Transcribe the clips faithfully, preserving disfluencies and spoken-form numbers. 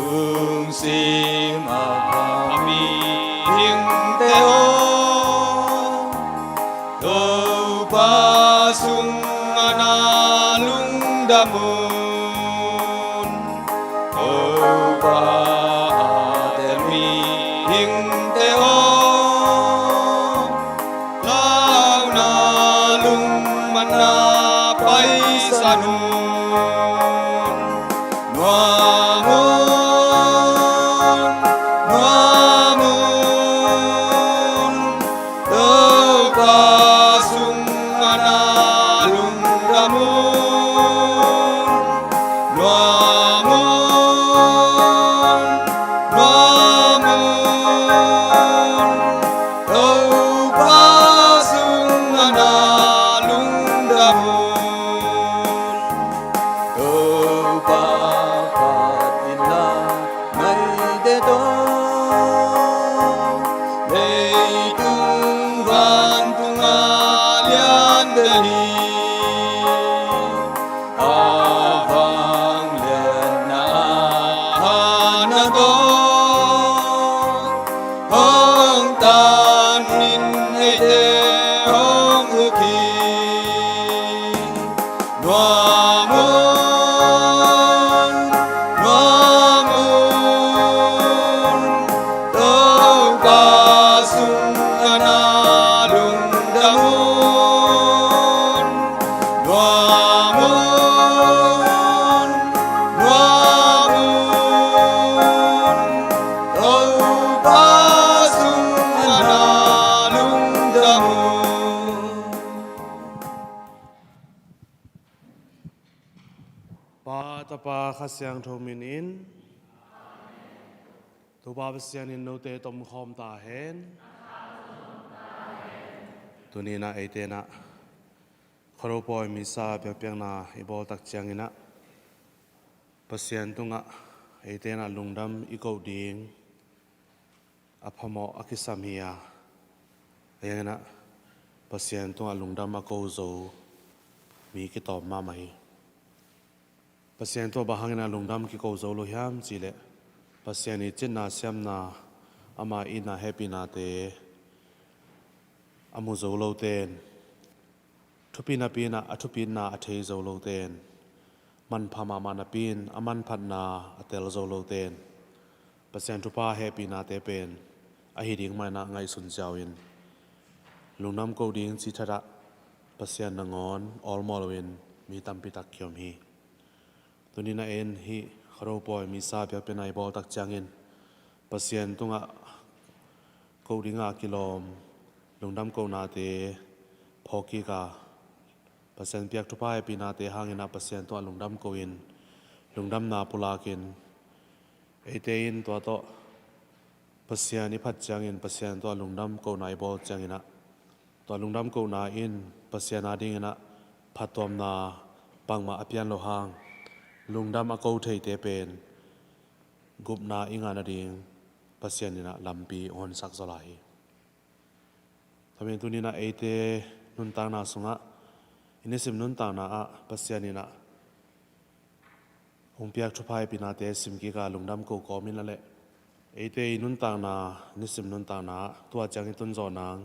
Lungsim a pha mihingte aw, Topa sungah na lungdam un. Topa a tel mihingte aw, launa lungmanna paisan un. Nuam un, nuam un, Topa sungah na lungdam un. Nuam un, nuam un, Topa sungah na lungdam un. Topa phat inla ngaihte tawh, leitung vantung a lian bel hi. A vangliatna a hatna tawh, hong tan in eite hong uk hi. Nuam un, nuam un, Topa sungah na lungdam un. Nuam un, nuam un, Topa sungah na lungdam un. Pa, Tapa, Kha Siangtho min in. Topa Pasian in note tomkhawm ta hen. Tuni-in ah eite in ah Khuado Pawi Missa biakpiakna i bawl tak ciangin ah Pasian tungah eite in ah lungdam i koh ding a phamawh a kisam hi a, a hiangin ah Pasian tungah lungdam a ko zo mi kitawm mahmah hi. Pasian tungah bang hangin ah lungdam kiko zo lo hiam cih leh, Pasian i citna siamna, ama itna hehpihnate a mu zo lote in, thupi napi in ah a thupitna a thei zo lote in, manpha mahmah napi in a manphatna a tel zo lote in, Pasian thupha hehpihnate pen ahi ding mah in ah ngaihsun ziau in, lungdam koh ding cih that ah Pasian nangawn awlmawh loin mi tampi tak kiom hi. Tuni-in ah en hih Khuado Pawi Missa biakpiakna i bawl tak ciangin Pasian tungah koh dinga kilawm lungdam kohnate phawk kik a, Pasian piak thupha hehpihnate hangin ah Pasian tungah lungdam ko-in, lungdamna pulakin, eite in tua tawh Pasian i phat ciangin Pasian tungah lungdam kohna i bawl ciangin ah, tua lungdam kohna in Pasian adingin ah phattuamna bangmah a pian loh hang, lungdam a ko theite pen gupna i ngah nading Pasian in ah lampi hong honsak zaw lai hi. Tua manin tuni-in ah eite nuntakna sungah, i nisim nuntakna ah Pasian in ah hong piak thupha hehpihnate sim kik a, lungdam ko kawmin a leh, eite i nuntakna, nisim nuntakna ah tua ciang i tun zawh nang,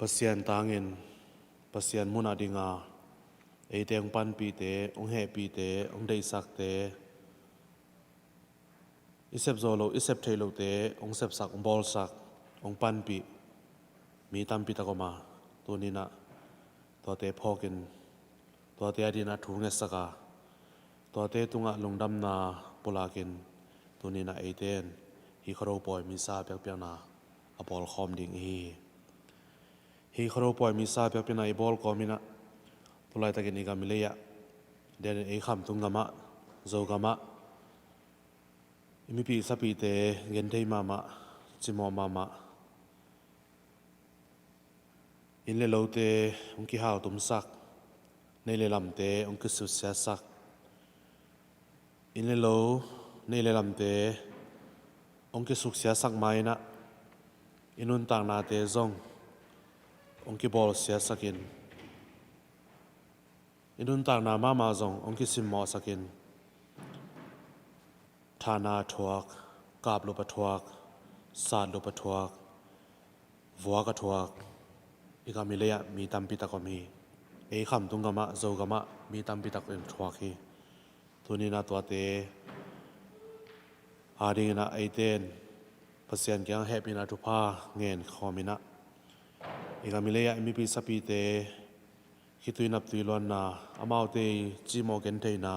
Pasian tangin, Pasian mun ah dinga eite hong panpihte, hong hehpihte, hong deihsakte, i sep zo loh, i sep theih lohte hong sepsak, hong bawlsak, hong panpih mi tampi tak om a, tuni-in ah tuate phawkin, tuate adingin ah thu ngetsak a, tuate tungah lungdamna pulakin, tuni-in ah eite in hih Khuado Pawi Missa biakpiakna a bawlkhawm ding i hi hi. Hih Khuado Pawi Missa biakpiakna i bawl kawmin ah, tu laitakin i gam i lei ah, a diakin ei khamtung gam ah, Zogam ah, i mipih sapihte genthei mahmah, cimawh mahmah, inn le lote hong kihaltumsak, neih le lamte hong kisuksiasak, inn le lo, neih le lamte hong kisuksiasak ma-in ah, i nuntaknate zong hong kibawlsiasakin, i nuntakna mahmah zong hong kisimmawhsakin, Thana a thuak, kaplup a thuak, satlup a thuak, vuak a thuak, i gam i lei ah mi tampi tak om hi. Ei khamtung gamah, Zogam ah mi tampi tak in thuak hi. Tuni-in ah tuate adingin ah eite in Pasian kiang hehpihna thupha ngen khawm in ah, i gam i lei ah i mipi sapite khitui naptui luanna, amaute i cimawh gentheihna,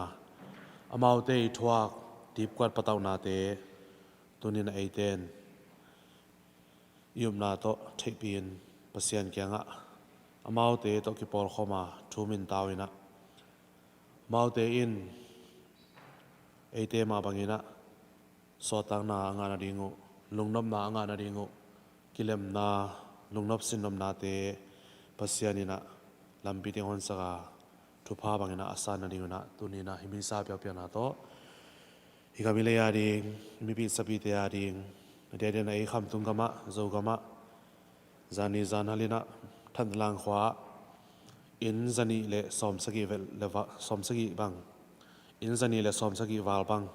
amaute i thuak dipkuat patauhnate tuni-in ah eite in i upna tawh theihpih in Pasian kiangah amaute tawh kipawlkhawm a thu min tau in ah, amaute in eite mah bangin ah sawttakna a ngah nading uh, lungnopna a ngah nading uh, kilemna, lungnop sinnopnate Pasian in ah lampi teng honsak a, thupha bangin ah a san nading un ah tuni-in ah hih misa piakpiakna tawh i gam i lei ading, i mipi sapite ading, a diakdiak in ah ei khamtung gamah, Zogam ah, zani zan hal in ah Thantlang khua ah inn zanih le sawmsagih vel le va, sawmsagih bang, inn zanih le sawmsagih val bang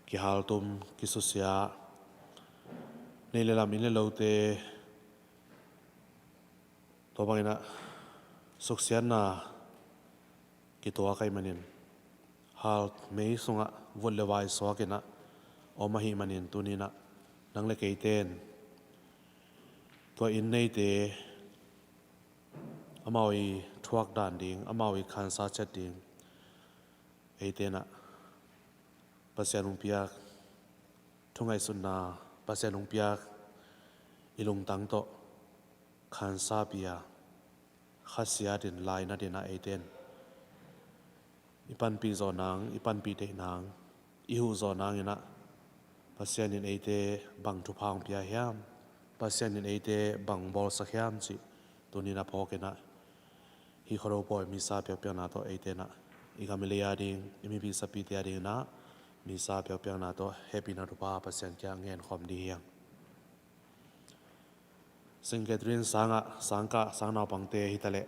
kihaltum, kisusia, neih le lam, inn le lote, tua bangin ah suksiatna kituak ahih manin, hal mei sungah vut le vai suak in ah om ahih manin, tuni-in ah nang le keite in tua inn neite amau i thuak dan ding, amau i khansa ciat ding, eite in ah Pasian hong piak thungaihsutna, Pasian hong piak i lungtang tawh khansa pia, khasia ding, lainat in ah eite in i panpih zawh nang, i panpih theih nang, i huh zawh nangin ah Pasian in eite bang thupha hong pia hiam, Pasian in eite bang bawlsak hiam cih tuni-in ah phawk in ah, hih Khuado pawi misa piakpiakna tawh eite in ah i gam i lei ading, i mipi sapite adingin ah misa piakpiakna tawh hehpihna thupha Pasian kiang ngen khawm ding hi hang. Saint Catherine sangah sangkah sangnaupangte hi taleh,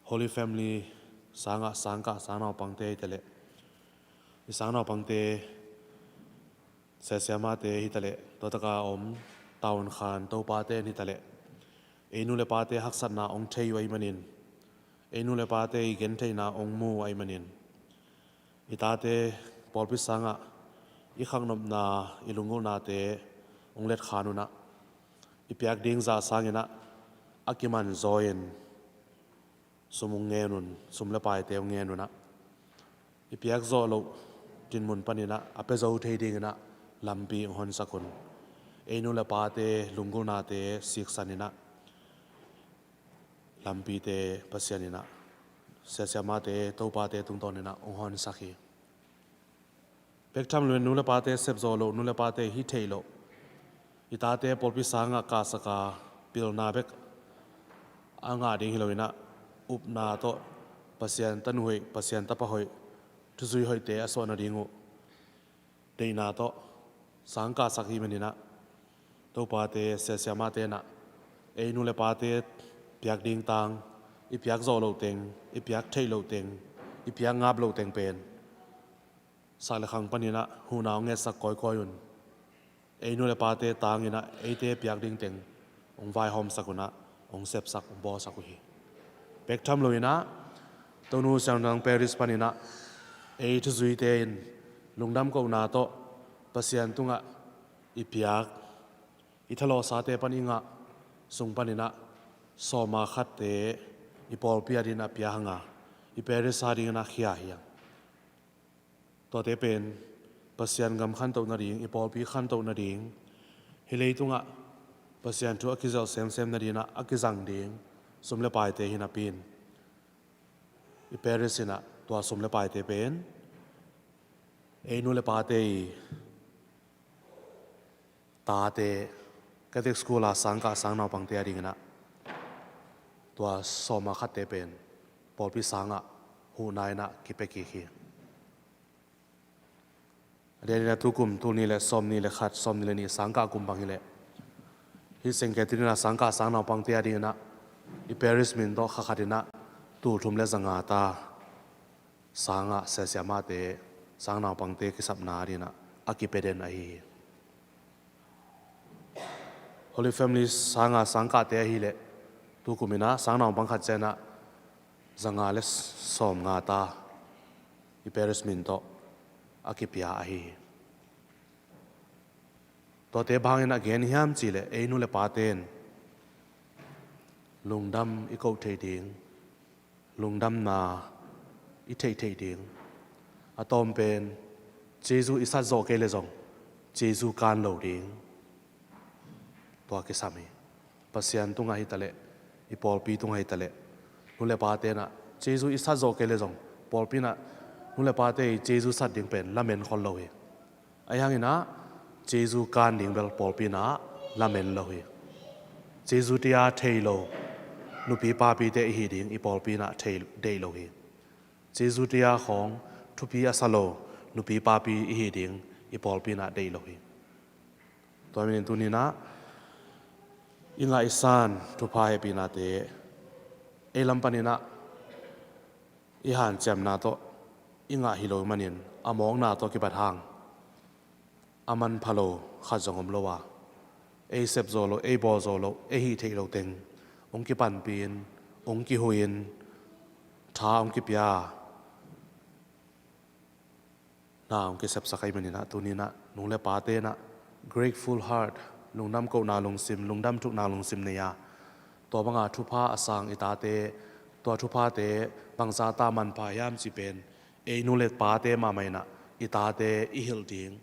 Holy Family sangah sangkah sangnaupangte hi taleh, i sangnaupangte, siasiamate hi taleh, tua taka om tavunkhan topate hi taleh, ei nu le pate haksatna hong thei uh ahih manin, ei nu le pate i gentheihna hong mu uh ahih manin, i tate pawlpi sangah i khaknopna, i lunggulhnate hong letkhan un ah, i piak ding zah sangin ah a kiman zaw in sum hong ngen un, sum le paite hong ngen un ah, i piak zawh loh dinmun panin ah a pia zo thei dingin ah lampi hong honsak un. Ei nu le pate lunggulhnate siksan in ah, lampite Pasian in ah, siasiamate topate tungtawnin ah hong honsak hi. Bek tham loin nu le pate sep zawh loh, nu le pate hi theih loh, i tate pawlpi sangah kahsak a, pilna bek a ngah ding hi loin ah, upna tawh Pasian tanu hoih, Pasian tapa hoih, thuzui hoihte a suah nading uh deihna tawh sang kahsak hi manin ah, topate, siasiamate in ah ei nu le pate piak ding tang, i piak zawh loh teng, i piak theih loh teng, i piak ngap loh teng pen sak le khang panin ah huhna hong ngetsak kawikawi un. Ei nu le pate tangin ah eite piak ding teng hong vaihawmsak un ah, hong sepsak, hong bawlsak uh hi. Bek tham loin ah Tonu Siangtho Parish panin ah ei thuzuite in lungdam kohna tawh Pasian tungah i piak, i thalawhsate pan i ngah sung panin ah sawma khatte i pawlpi adingin ah pia hang a, i parish adingin ah khia hi hang. Tuate pen Pasian gam khantoh nading, i pawlpi khantoh nading, hih leitungah Pasian thu a kizelh semsem nadingin ah a kizang ding sum le paite hi napi in, i parish in ah tua sum le paite pen ei nu le pate i tate, Catholic school a sangkah sangnaupangte adingin ah tua sawma khatte pen pawlpi sangah huhna in ah kipia kik hi. A diakdiakin ah tukum tul nih le sawmnih le khat, sawmnih le nih sangkah kum bang hileh, hih Saint Catherine a sangkah sangnaupangte adingin ah i parish min tawh kha khatin ah tul thum le za nga ta sangah siasiamate, sangnaupangte kisapna adingin ah a kipia den ahi hi. Holy Family sanga sangkahte ahileh tukum inah sangnaupang khat cianah zanga le sawmnga ta i parish min tawh a kipia ahi hi. Tuate bangin a gen hiam cihleh ei nu le pate in lungdam i koh thei ding, lungdamna i theih theih ding, a tawm pen Jesu i sat zawh kei le zong Jesu kan lo ding, tua kisam hi. Pasian tungah hitaleh, i pawlpi tungah hitaleh, nu le pate inah Jesu i sat zawh kei le zong pawlpi inah nu le pate i Jesu sat ding pen lamen khol lo hi. Ahi hanginah Jesu kan ding bel pawlpi inah lamen lo hi. Jesu tia thei lo nupi papite i hi ding i pawlpi inah thei deih lo hi. Jesu tia khawng thupi a sa lo nupi papi i hi ding i pawlpi inah deih lo hi. Tua manin tuninah i ngaihsan thupha hehpihnate ei lam paninah i hanciamna tawh i ngah hi lo manin a mawkna tawh kibat hang a manpha lo khat zong om lo a, ei sep zo lo, ei bawl zo lo, ei hih theih lo teng hong kipanpih in, hong kihu in, tha hong kipia, na hong kisepsak ahih maninah tuninah nu le pate inah grateful heart, lungdam kohna lungsim, lungdam thukna lungsim nei a, tua banga thupha a sang i tate, tua thuphate bangzah ta manpha hiam cih pen ei nu le pate mahmah inah i tate i hilh ding,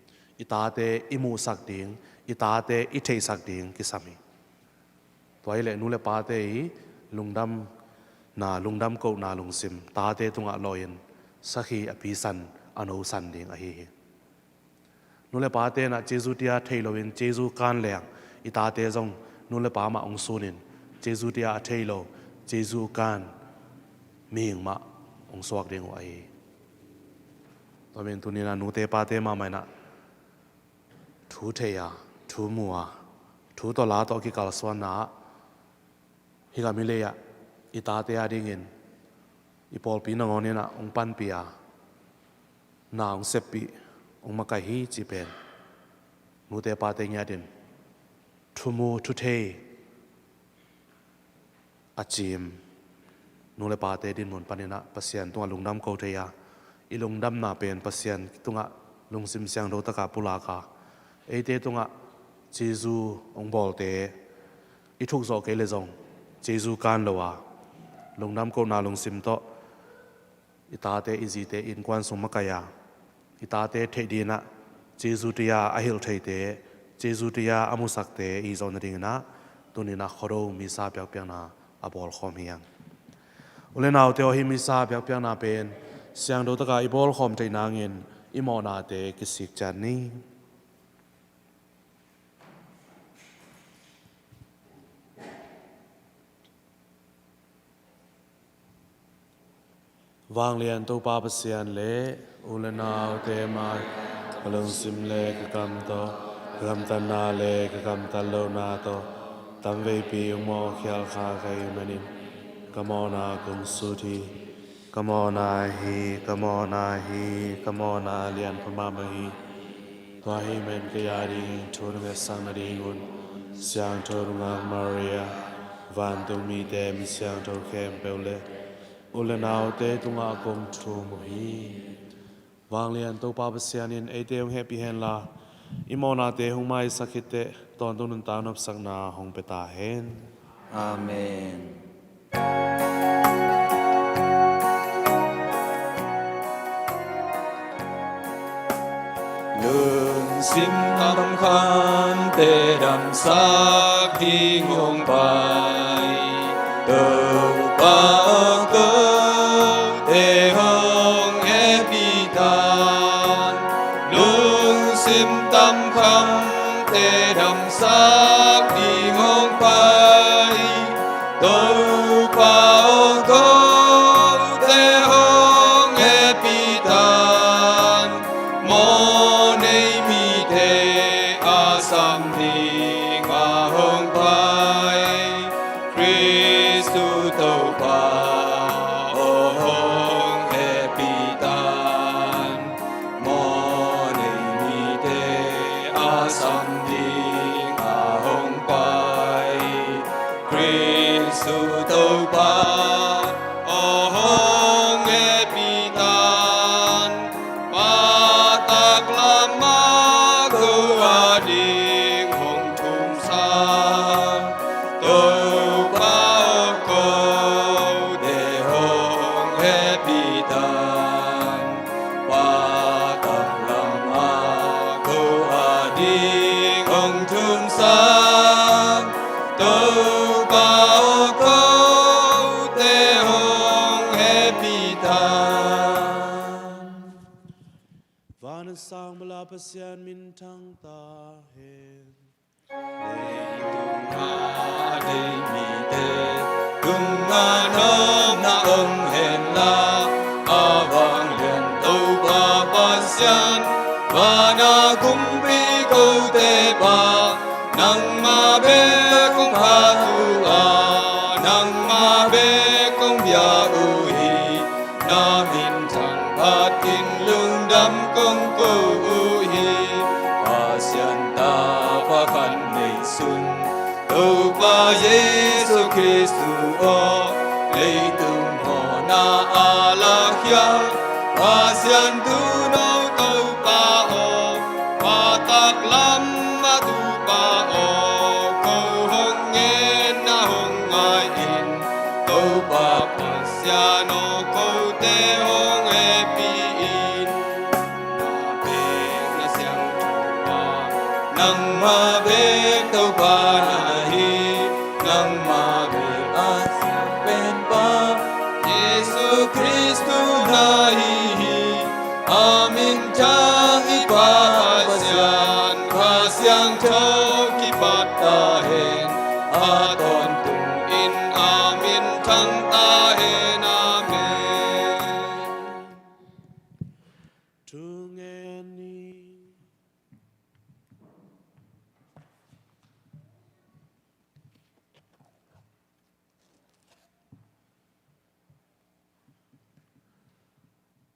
i tate i muhsak ding, i tate i theihsak ding kisam hi. Tua hileh nu le pate i lungdamna, lungdam kohna lungsim tate tungah lawhin sakhi a pisan, a nosan ding ahi hi. Nu le pate inah Jesu tia thei loin Jesu kan leng i tate zong nu le pa mah hong sunin Jesu tia a thei lo, Jesu kan mihing mah hong suak ding uh ahi hi. Tua manin tuninah nute pate mahmah inah thu thei a, thu mu a, thu tawh la tawh kikalsuanna ah hih gam hih lei ah i tate adingin i pawlpi nangawn inah hong panpih a, na hong seppih, hong makaih hi cih pen nute pate ngiatin thu mu thu thei a cim nu le pate dinmun paninah Pasian tungah lungdam ko thei a, i lungdamna pen Pasian tungah lungsim siangtho takah pulak a, eite tungah Jesu hong bawlte i thuk zawh kei le zong Jesu kan lo a, lungdam kohna lungsim tawh i tate i zite innkuan sung makaih a, i tate theih dinah Jesu tia a hilh theite, Jesu tia a musakte i hih zawh nadinginah tuninah Khuado Missa biakpiakna a bawlkhawm hi hang. U le naute aw, hih Missa biakpiakna pen siangtho takah i bawlkhawm theih nangin i mawhnate kisik ciat ni. Vanglian Topa Pasian le u le naute mai, ka lungsim le ka kam tawh, ka gamtatna le ka gamtat lohna tawh tamveipi hong mawhkhial kha ka hih manin ka mawhna kong sut hi. Ka mawhna hi, ka mawhna hi, ka mawhna lianpha mahmah hi. Tua ahih manin kei adingin thu na ngetsak nadingun Siangtho Nungak Maria, vantung mite, mi siangtho khempeuh le u le naute tungah kong thum uh hi. Vanglian Topa Pasian in eite hong hehpih henla, i mawhnate hong maisak khit teh tawntung nuntak nopsakna hong pia ta hen. Amen. Lungsim tamkhamte damsak ding hong pai Topa aw, kote hong hehpih tan. Lungsim tamkhamte damsak ding hong pai Topa aw, kote hong hehpih tan. Mawhnei mite a sam dingah hong pai Khristu Topa aw, hong hehpih tan. Mawhnei mite sam ding a hong pai Khristu Topa aw hong hehpih tan. Pa taklam ah ko ading hong thumsak Topa aw kote hong hehpih tan. Pa taklam ah ko ading hong thumsak Topa aw kote hong hehpih tan. Van a sang bala Pasian minthang ta hen. Leitung a dei mite tungah nopna om hen la, a vanglian Topa Pasian, van a kumpi kote Pa, nangmah bek kong phat uh a, nangmah bek kong bia uh hi. Na minthang phatin lungdam kong ko uh hi. Pasian tapa khat neisun Topa Jesu Khristu aw, leitung mawhna a lakhia Pasian tuuno Topa aw, Pa taklam ah Topa aw, ko hong ngen na hong ngai in Topa Pasian aw, kote hong hehpih in. Nangmah bek na siangtho a, nangmah bek Topa na hi, nangmah bek a siangpenpa Jesu Khristu na hi hi. A minthang i Pa Pasian, Kha Siangtho kipat ta hen, a tawntung in a minthang ta hen. Amen. Thu ngen ni.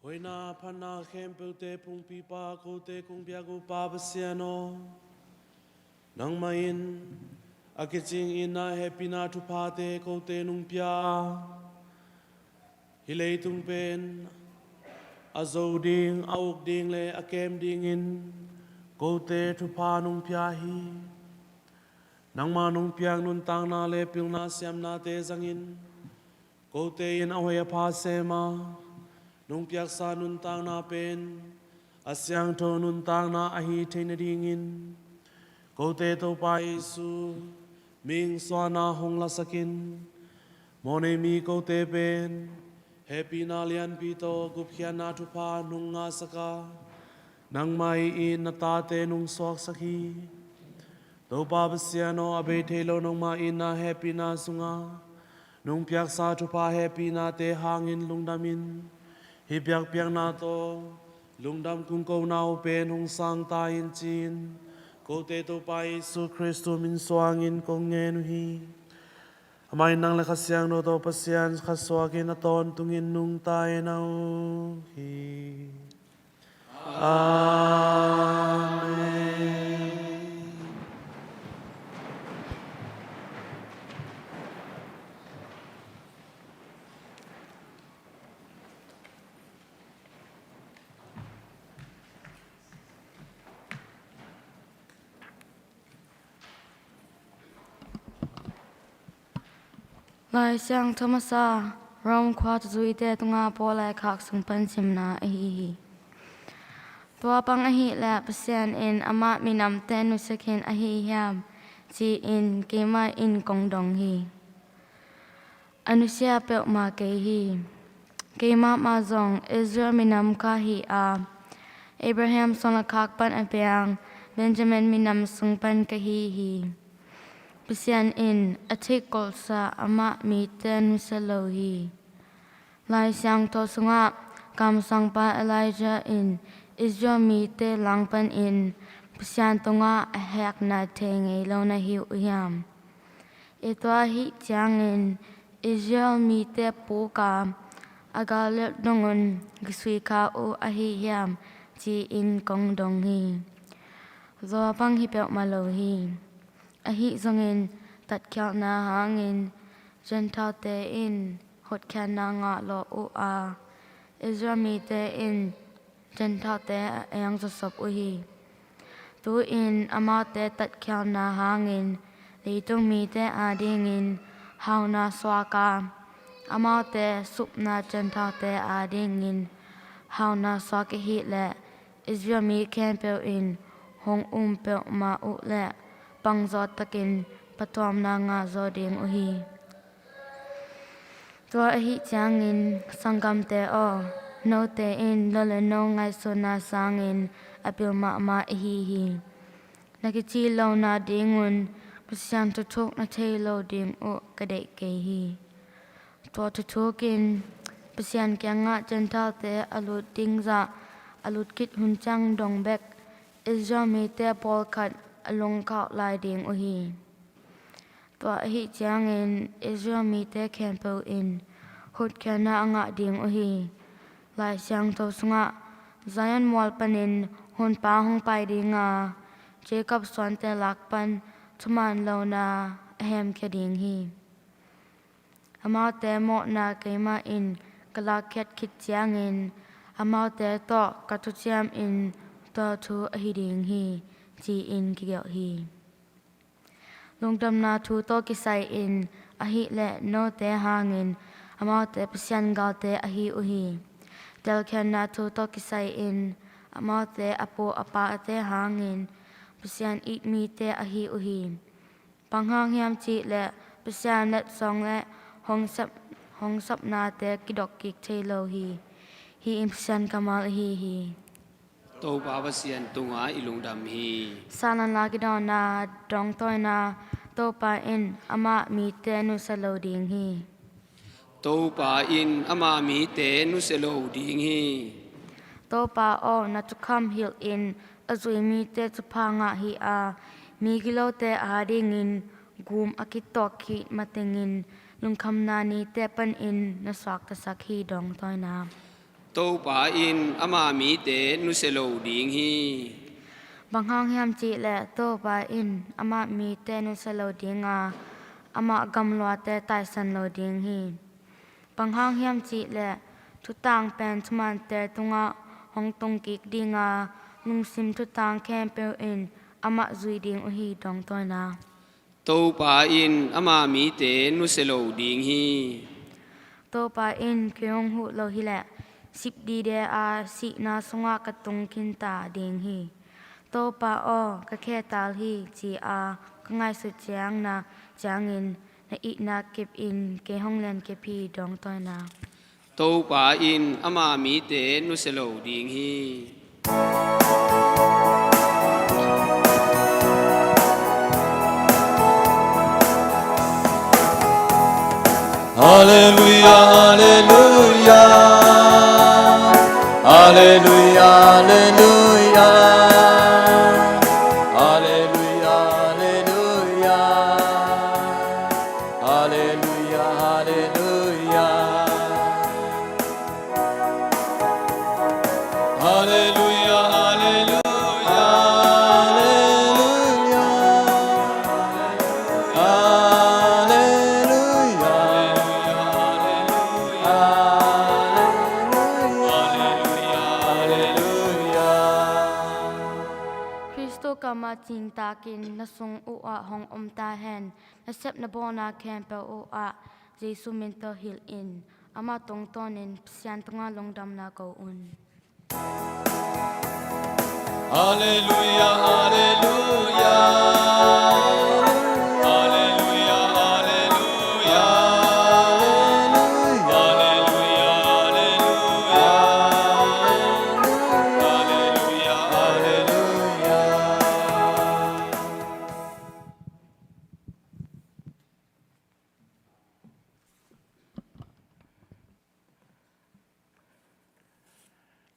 Hoihna phatna khempeuhte phungpipa, kote kong biak uh Pa Pasian aw, nangmah in a kicing itna hehpihna thuphate kote nong pia a, hih leitung pen a zo ding, a uk ding le a kem dingin kote thupha nong pia hi. Nangmah nong piak nuntakna le pilna siamnate zangin kote in a hoih a pha sem a, nong piaksa nuntakna pen a siangtho nuntakna ahi thei nadingin kote Topa Jesu mihing suahna hong lasak in. Mawhnei mi kote pen hehpihna lianpi tawh gupkhiatna thupha nong ngahsak a, nangmah i it na tate nong suaksak hi. Topa Pasian aw, a bei thei lo nangmah itna hehpihna sungah nong piaksa thupha hehpihnate hangin lungdam in. Hih biakpiakna tawh lungdam kungkona uh pen hong sang ta in ci-in kote Topa Jesu Khristu min suangin kong ngen uh hi. Amah in nang le Kha Siangtho tawh Pasian khat suakin a tawntungin nungta in a om hi. Amen. Lai Siangtho masa Rom khua thuzuite tungah Paul laikhak sung pan simna ahi hi. Tua bang ahih leh Pasian in amah minamte nusia khin ahi hiam, ci-in keimah in kong dong hi. A nusia peuhmah kei hi. Keimah mah zong Israel minam ka hi a, Abraham suanlakhak pan a piang Benjamin minam sung pan ka hi hi. Pasian in a theihkolhsa amah mite nusia lo hi. Lai Siangtho sungah kamsangpa Elijah in Israel mite langpanin Pasian tungah a hekna thei ngei lo na hi uh hiam? I tua ahih ciangin Israel mite puk a, a galep dongun kisui kha uh ahi hiam, ci-in kong dong hi. Zaw bang hi peuhmah lo hi. Ahi zongin tatkhialhna hangin Gentile-te in hotkhiatna ngah lawh uh a, Israel mite in Gentile-te a eng zawsop uh hi. Tu-in amaute tatkhialhna hangin leitung mite adingin hauna suak a, amaute supna Gentile-te adingin hauna suak ahih leh Israel mi khempeuh in hong um peuhmah uh leh bangzawh takin phattuamna ngah zaw ding uh hi. Tua ahih ciangin sanggamte aw, note in no le no ngaihsutna sangin a bil mahmah ahi hi. Na kici lohna dingun Pasian thuthuk na thei lo ding uh ka deih kei hi. Tua thuthukin Pasian kiangah Gentile-te a lut ding zah a lut khit hun ciang dong bek Israel mite pawlkhat a lungkhauh lai ding uh hi. Tua ahih ciangin Israel mite khempeuh in hotkhiatna a ngah ding uh hi. Lai Siangtho sungah Zion mual panin Honpa hong pai ding a, Jacob suante lak pan thuman lohna a hemkhia ding hi. Amaute mawhna keimah in ka lakkhiat khit ciangin amaute tawh ka thuciam in tua thu ahi ding hi, ci-in kigelh hi. Lungdamna thu tawh kisai-in ahih leh note hangin amaute Pasian galte ahi uh hi. Telkhiatna thu tawh kisai-in amaute a pu a pate hangin Pasian it mite ahi uh hi. Bang hang hiam cih leh Pasian letsong le hong sep, hong sapnate kidok kik thei lo hi. Hih in Pasian kammal ahi hi. Topa Pasian tungah i lungdam hi. Salan la kidawna dongtawina. Topa in amah mite nusia lo ding hi. Topa in amah mite nusia lo ding hi. Topa aw, na thukham hilhin a zui mite thupha ngah hi a, migilote adingin gum a kitawk khit matengin lungkhamna nite panin na suaktasak hi dongtawina. Topa in amah mite nusia lo ding hi. Bang hang hiam cih leh Topa in amah mite nusia lo ding a, amah gamluate taisan lo ding hi. Bang hang hiam cih leh thutang pen thumante tungah hong tungkik ding a, lungsim thutang khempeuh in amah zui ding uh hi dongtawina. Topa in amah mite nusia lo ding hi. Topa in kei hong huh lo hileh sip dide a sihna sungah ka tung khinta ding hi. Topa aw, ka khe tal hi, ci-a ka ngaihsut ciangna ciangin na itna kipin kei hong lenkip hi dongtawina. Topa in amah mite nusia lo ding hi. Halleluia, halleluia. Halleluia, halleluia. Halleluia, halleluia. Halleluia, halleluia. Halleluia, halleluia. Halleluia. Halleluia, halleluia. Halleluia, halleluia. Khristo kammal cintakin na sung uh ah hong om ta hen. Na sep na bawlna khempeuh uh ah Jesu min tawh hilh in, amah tungtawnin Pasian tungah lungdamna ko un. Halleluia, halleluia. Halleluia, halleluia. Halleluia, halleluia. Halleluia, halleluia.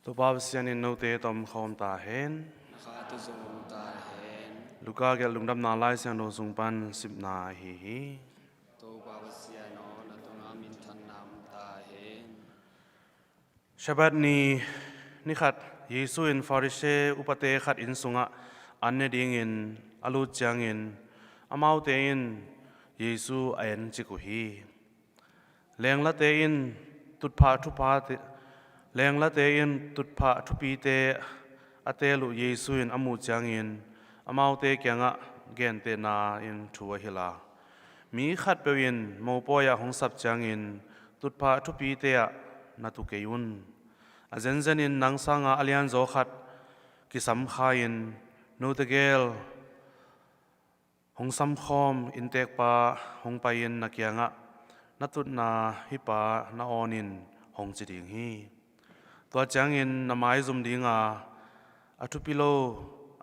Topa Pasian in note tawh om khawm ta hen. Na kha tawh zong om ta hen. Luka gelh Lungdamna Lai Siangtho sung pan simna ahi hi. Topa Pasian aw, na tungah minthanna om ta hen. Sabbath ni, ni khat Jesu in Pharisee upate khat inn sungah an ne dingin a lut ciangin amaute in Jesu a en cik uh hi. Lenglate in tutphah thuphate, lenglate in tutphah thupite a teel uh Jesu in a muh ciangin amaute kiangah gentehna in thu a hilh a, mi khatpeuh in mopawi ah hong sap ciangin tutphah thupite ah na tu kei un. A zenzenin nang sanga a lianzaw khat kisam kha-in note gel hong samkhawm inntekpa hong pai-in na kiangah na tutna hih pa na awnin hong ci ding hi. Tua ciangin na maizum dinga a thupi lo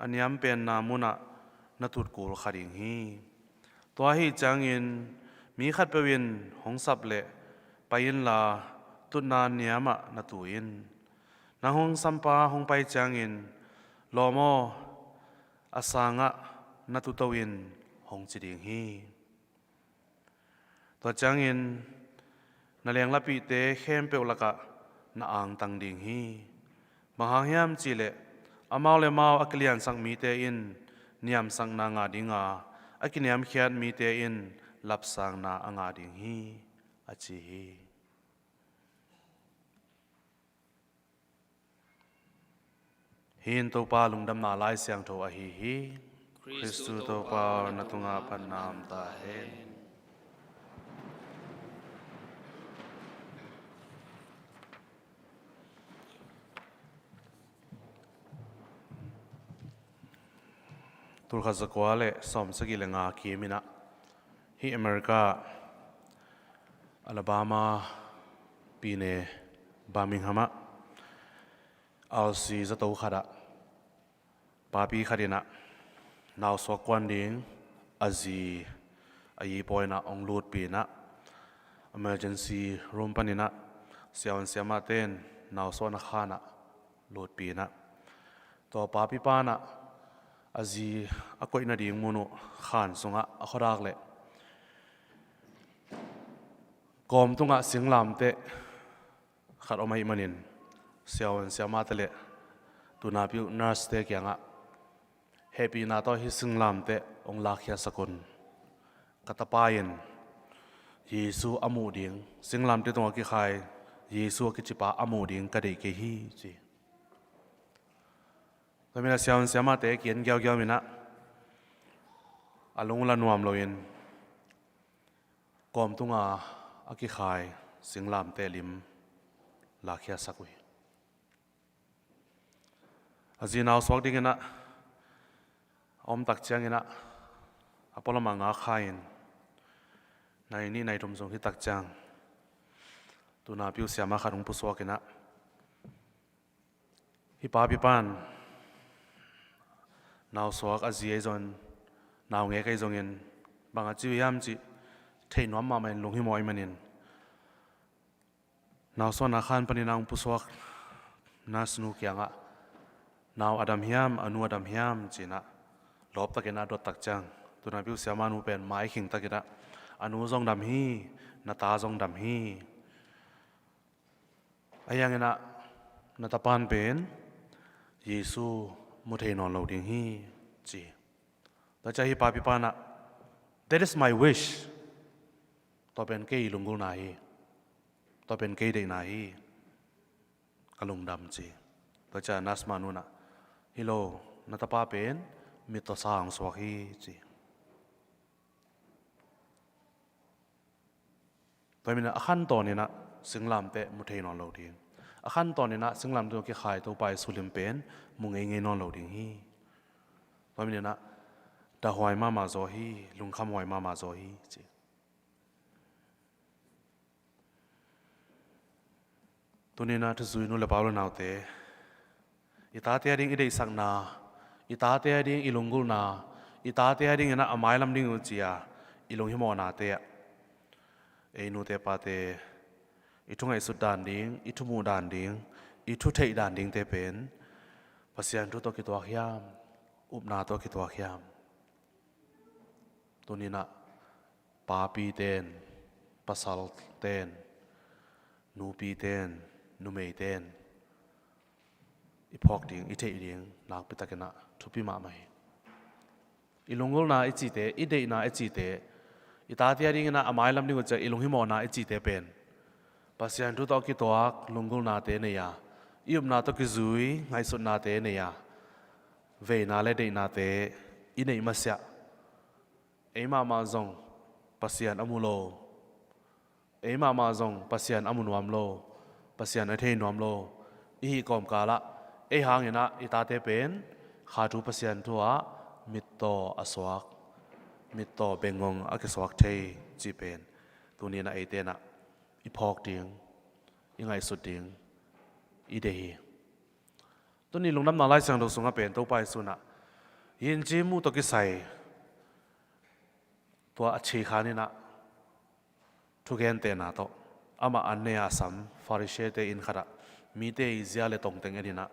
a niampenna munah na tut kul kha ding hi. Tua ahih ciangin mi khatpeuh in hong sap leh pai inla tutna niamah na tu in. Nang hong sampa hong pai ciangin lawm aw, a sangah na tuto in hong ci ding hi. Tua ciangin na lenglapihte khempeuh lakah na angtang ding hi. Bang hang hiam cihleh amau le mau a kiliansak mite in niamsakna ngah dinga a kiniamkhiat mite in lapsangna a ngah ding hi, a ci hi. Hih in Topa lungdamna Lai Siangtho ahi hi. Khristu Topa aw, na tungah phatna om ta hen. Tulkhat zakua le sawmsagih le nga kim inah hih America Alabama pine Birmingham ah alsi zato khatah papi khat inah nausuak kuan ding a zi a yipawi inah hong lutpi inah emergency room pan inah siavuan siamahte in nausuakna khan ah lutpi inah tua papi pa inah a zi a koih nading mun uh khan sungah a khuadak leh kawm tungah singlamteh khat om ahih manin siavuan siamahte le tunapi uh nurse-te kiangah hehpihna tawh hih singlamteh hong lakkhiasak un. Ka tapa in Jesu a muh ding, singlamteh tungah kikhai Jesu a kicipa a muh ding ka deih kei hi, ci. Tua manin a siavuan siamahte kian giaugiau inah a lung la nuam loin kawm tunga a kikhai singlamteh lim lakkhiasak uh hi. A zi nausuak ding inah a om tak ciang inah a pualamah ngak kha-in nai nih nai thum sung hih tak ciang tunapi uh siamah khat hong pusuak inah hih papi pan nausuak a zi ahi zongin, naungek ahi zongin bang a ci uh hiam cih theih nuam mahmah in lunghimawh ahih manin nausuakna khan panin a hong pusuak nurse nu kiangah nau a dam hiam, a nu a dam hiam ci inah lawptak inah dot tak ciang tunapi uh siamah nu pen maikhing tak inah a nu zong dam hi, na ta zong dam hi. Ahi hang inah na tapan pen Jesu mu thei nawn lo ding hi, ci. Tua ciang hih papi pan ah, "That is my wish. Tua pen kei lunggulhna hi. Tua pen kei deihna hi. Ka lungdam," ci. Tua ciang nurse mah nu inah, "Hi lo, na tapa pen mittawsa hong suak hi," ci. Tua manin a khantawn inah singlamteh mu thei nawn lo ding, a khantawn inah singlamteh tungah kikhai Topa Jesu lim pen mu ngeingei nawn lo ding hi. Tua manin ah dahhuai mahmah zaw hi, lungkhamhuai mahmah zaw hi, ci. Tuni inah thuzui nu le pa u le naute, i tate a ding i deihsakna, i tate a ding i lunggulhna, i tate a ding inah a mailam ding uh ci-a i lunghimawhnate ah ei nute pate i thungaihsut dan ding, i thumuh dan ding, i thutheih dan dingte pen Pasian thu tawh kituak hiam, upna tawh kituak hiam? Tuni inah papite in, pasalte in, nupite in, numeite in i phawk ding, i theih ding nakpi tak inah thupi mahmah hi. I lunggulhna i cihte, i deihna i cihte, i tate a dingin ah a mailam ding uh ciah i lunghimawhna i cihte pen Pasian thu tawh kituak lunggulhnate nei a, i upna tawh kizui ngaihsutnate nei a, veina le deihnate i neih masiah ei mahmah zong Pasian a mu lo, ei mahmah zong Pasian a mu nuam lo, Pasian a thei nuam lo i hih kawmkalah ei hangin ah i tate pen kha thu Pasian thu-ah mittaw a suak, mittaw bengngong a kisuak thei cih pen tuni-in ah eite in ah i phawk ding, i ngaihsut ding i deih hi. Tuni lungdamna Lai Siangtho sungah pen Topa Jesu in ah Yin Ci Mu tawh kisai tua a thikhan in ah thugentehna tawh amah an ne a sam Pharisee-te inn khatah mite i zia le tongteng en in ah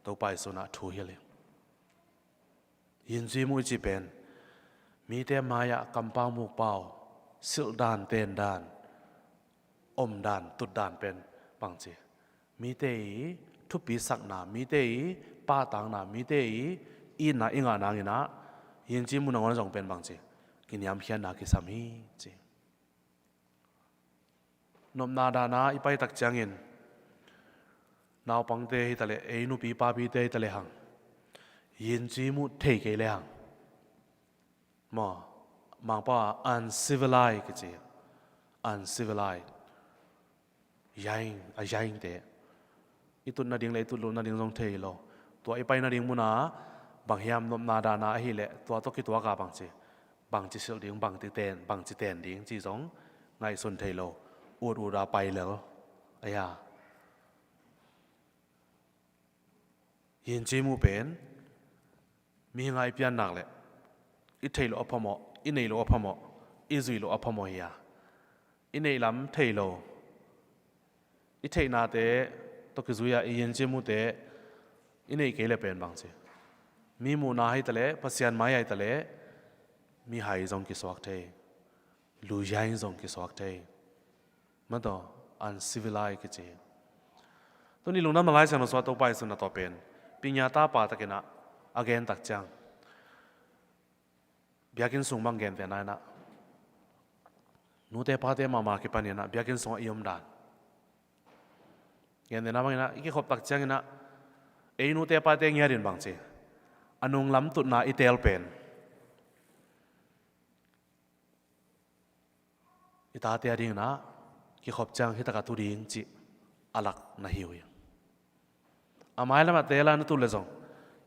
Topa Jesu in ah thu hilh hi. Yin Ci Mu i cih pen mite mai-ah kampau mukpau, silh dan, ten dan, om dan, tut dan pen bangci, mite i thupi sakna, mite i pahtakna, mite i itna i ngah nangin ah Yin Ci Mu nangawn zong pen bangci, kiniamkhiatna kisam hi ci. Nopna dahna i paitak ciangin naupangte hi taleh, ei nupi papite hi taleh hang Yin Ci Mu thei kei le hang maw, Mangpau ah uncivilized kici, uncivilized, yaing, a yaingte, i tut nading le i tut loh nading zong thei lo. Tua i pai nading munah bang hiam nopna dahna ahih leh tua tawh kituak a bangci, bangci silh ding, bangci ten, bangci ten ding cih zong ngaihsun thei lo. Ut ut a pai lel. Aya, Yin Ci Mu pen mihing a i piannak le i theih loh a phamawh, i neih loh a phamawh, i zuih loh a phamawh hi a, i neih lam thei lo, i theihnate tawh kizui a i Yin Ci Mute i neih kei le pen bangci, mi muhna hi taleh, Pasian mai-ah hi taleh, mihai zong kisuak thei, luyaing zong kisuak thei. Mataw, uncivilized kici. Tuni lungdamna Lai Siangtho sungah Topa Jesu in ah tua pen pinya tapa takin ah a gen tak ciang, biakinn sung bang gentehna in ah, nute pate mahmah kipanin ah biakinn sungah i om dan gentehna bangin ah i kikhop tak ciangin ah, ei nute pate ngiatin bangci, a nunglam tutna i teel pen i tate a dingin ah kikhop ciang hi takah tu ding cih a lak na hi uh hi. A mailam a teel a na tut le zong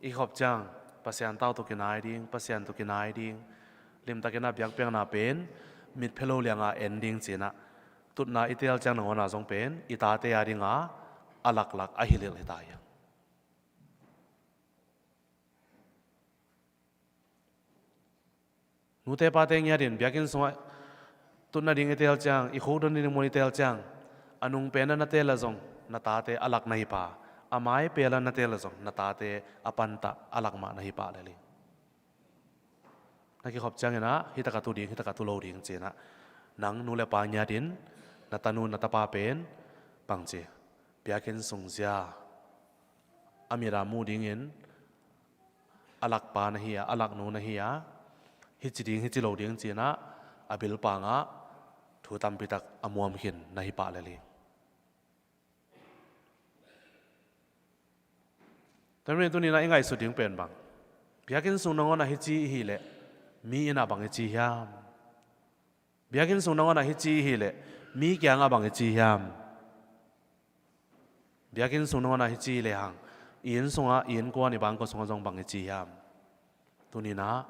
i kikhop ciang Pasian tau tawh kinai ding, Pasian tawh kinai ding, limtakin ah biakpiakna pen mitphe lo lianga en ding ci-in ah tutna i teel ciang nangawn ah zong pen i tate a dinga a laklak a hilhhilh hi ta hi. Nute pate ngiatin biakinn sungah tut nading i teel ciang, i khukdon ding mun i teel ciang, a nung pen a na teel a zong na tate a lak na hi pah, a mai pel a na teel a zong na tate a pantah a lak mah na hi pah lel hi. Na kikhop ciangin ah hi takah tu ding, hi takah tu lo ding ci-in ah nang nu le pa ngiatin na tanu na tapa pen bangci, biakinn sung zia a mit a mu dingin a lakpa na hi a, a laknu na hi a, hici ding hici lo ding ci-in ah a bilpangah thu tampitak a muam khin na hi pah lel hi. Tua ahih manin tuni-in ah i ngaihsut ding pen bang, biakinn sung nangawn ah hici i hih leh mi inn ah bang i ci hiam? Biakinn sung nangawn ah hici i hih leh mi kiangah bang i ci hiam? Biakinn sung nangawn ah hici i lehang i inn sungah, i innkuan, i bangkua sungah zong bang i ci hiam? Tuni-in ah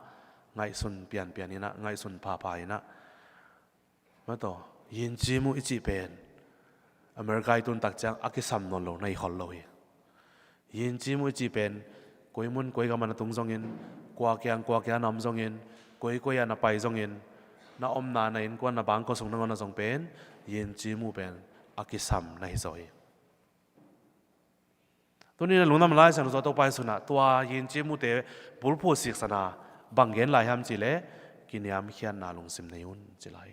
ngaihsun pianpian in ah, ngaihsun phapha in ah, mataw, Yin Ci Mu i cih pen America i tun tak ciang a kisam nawn lo na hi khol lo hi. Yin Ci Mu i cih pen koi mun koi gam ah na tung zongin, kua kiang kua kiang ah na om zongin, koi koi ah na pai zongin, na omna, na innkuan, na bangkua sung nangawn ah zong pen Yin Ci Mu pen a kisam na hi zaw hi. Tuni-in ah lungdamna Lai Siangtho sungah Topa Jesu in ah tua Yin Ci Mute bulphuh siksan a bang gen lai hiam cih leh, kiniamkhiatna lungsim nei un ci lai.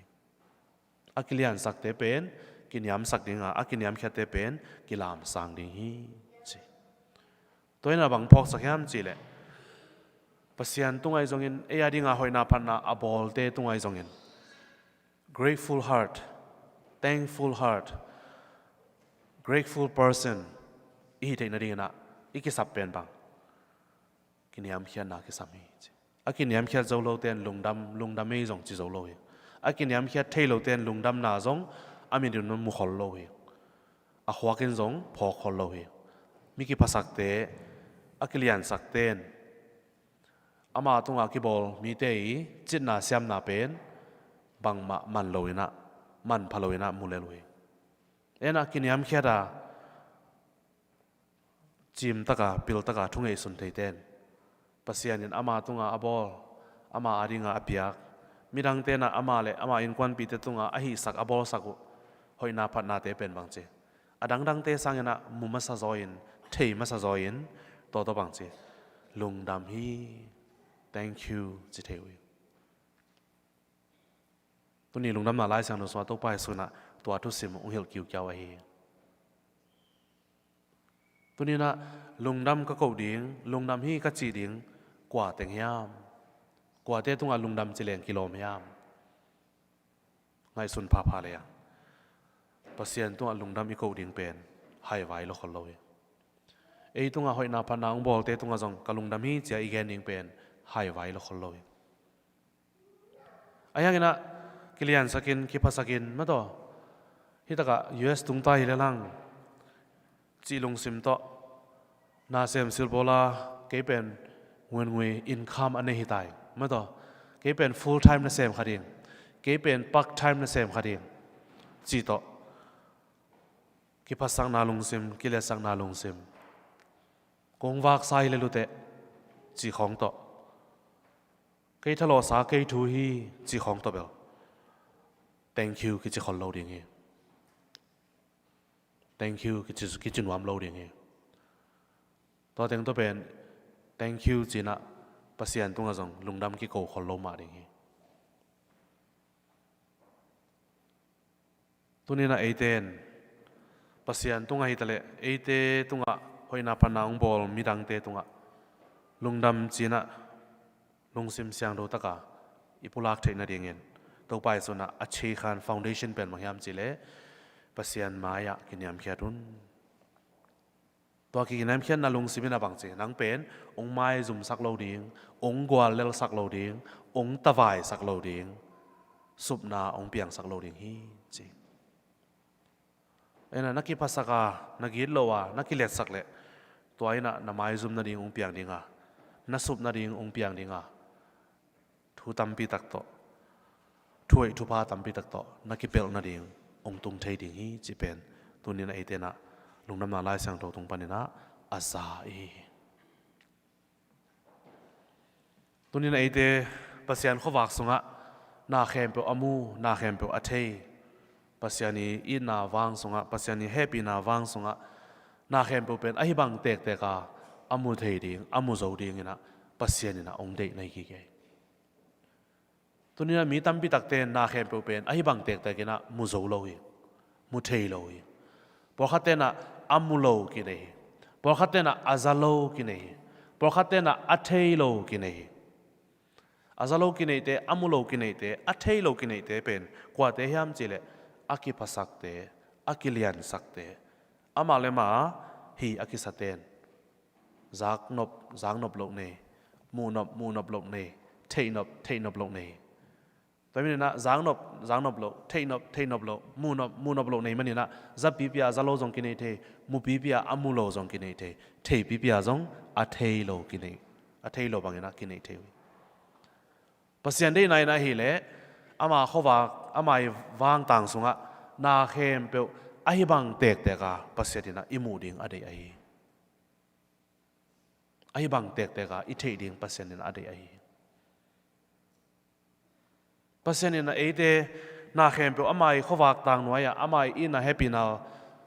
A kiliansakte pen kiniamsak ding a, a kiniamkhiatte pen kilamsang ding hi ci. Tua in ah bang phawksak hiam cih leh, Pasian tungah zongin, ei a dinga hoihna phatna a bawlte tungah zongin, grateful heart, thankful heart, grateful person i hih theih nadingin ah i kisap pen bang? Kiniamkhiatna kisam hi ci. A kiniamkhiat zo lote in lungdam, lungdam ei zong ci zo lo hi. A kiniamkhiat thei lote in lungdamna zong a mit in mu khol lo hi. A khuak in zong phawk khol lo hi. Mi kiphasakte, a kiliansakte in ama tunga kibawl mite i citna siamna pen bangmah man lo in ah, manpha lo in ah mu lel uh hi. En a kiniamkhiat a cimtaka, piltaka thu ngeihsun theite in Pasian in ama tunga a bawl, ama a dinga a piak, midangte in ah ama le ama innkuanpihte tunga a hihsak, a bawlsak uh hoihna phatnate pen bang ci? A dangdangte sangin ah mu masa zaw in, thei masa zaw in, tua tawh bang ci? Lungdam hi, thank you ci thei uh hi. Tuni lungdamna Lai Siangtho sungah Topa Jesu in ah tua thusim hong hilh kiukiau ahi hi. Tuni in ah lungdam ka koh ding, lungdam hi ka cih ding kua teng hiam? Kuate tungah lungdam ci leng kilawm hiam? Ngaihsun phapha le a, Pasian tungah lungdam i koh ding pen haivai lo khol lo hi. Ei tungah hoihna phatna hong bawlte tungah zong ka lungdam hi ci-a i gen ding pen haivai lo khol lo hi. Ahi hangin ah kiliansak in, kiphasak in, mataw, hitakah U S tungta hi le lang cih lungsim tawh, nasem silbawla, kei pen nguingui income a nei hi ta hi, mataw, kei pen full time nasem kha ding, kei pen part time nasem kha ding, cih tawh, kiphasakna lungsim, kiliatsakna lungsim, kong vaksa hi le luteh cih khawng tawh, kei thalawhsa kei thu hi cih khawng tawh bel thank you kici khol lo ding hi. Thank you kici, kici nuam lo ding hi. Tua teng tawh pen thank you ci-in ah Pasian tungah zong lungdam kiko khol lo mah ding hi. Tuni in ah eite in Pasian tungah hi taleh eite tungah hoihna phatna hong bawl midangte tungah lungdam ci-in ah lungsim siangtho taka i pulak theih nadingin Topa Jesu in ah a cheikhan foundation pen bang hiam cih leh Pasian mai-ah kiniamkhiat un. Tua kiniamkhiatna lungsim in ah bang ci? Nang pen hong maizumsak lo ding, hong guallelsak lo ding, hong tavaisak lo ding, supna hong piangsak lo ding hi ci. En a, na kiphasak a, na gitloh a, na kiliatsak leh tua in ah na maizum nading hong piang ding a, na sup nading hong piang ding a, thu tampi tak tawh, thuhoih thupha tampi tak tawh na kipelh nading hong tung thei ding hi cih pen tuni in ah eite in ah lungdamna Lai Siangtho tung panin ah a za i hi hi. Tuni in ah eite Pasian khuavak sungah na khempeuh a mu, na khempeuh a thei, Pasian i itna vang sungah, Pasian i hehpihna vang sungah na khempeuh pen ahi bang tektek a a mu thei ding, a mu zo dingin ah Pasian in ah hong deih na hi kik hi. Tuni in ah mi tampi takte in na khempeuh pen ahi bang tektek in ah mu zo lo hi, mu thei lo hi. Pawlkhatte in ah a mu lo kinei hi. Pawlkhatte in ah a za lo kinei hi. Pawlkhatte in ah a thei lo kinei hi. A za lo kineihte, a mu lo kineihte, a thei lo kineihte pen kuate hiam cih leh a kiphasakte, a kiliansakte, amah le amah hi a kisate in zaknop, zaknop loh nei, muhnop, muhnop loh nei, theihnop, theihnop loh nei. Tua manin ah zaknop, zaknop loh, theihnop, theihnop loh, muhnop, muhnop loh nei manin ah zapipi a za lo zong kinei thei, mupipi a a mu lo zong kinei thei, theipipi a zong a thei lo kinei, a thei lo bangin ah kinei thei uh hi. Pasian deihna in ahih leh ama khuavak, ama i vangtang sungah na khempeuh ahi bang tektek a Pasian in ah i muh ding a deih ahi hi. Ahi bang tektek a i theih ding Pasian in a deih ahi hi. Pasian in a eite na khempeuh ama i khuavak tang nuai-ah ama i itna hehpihna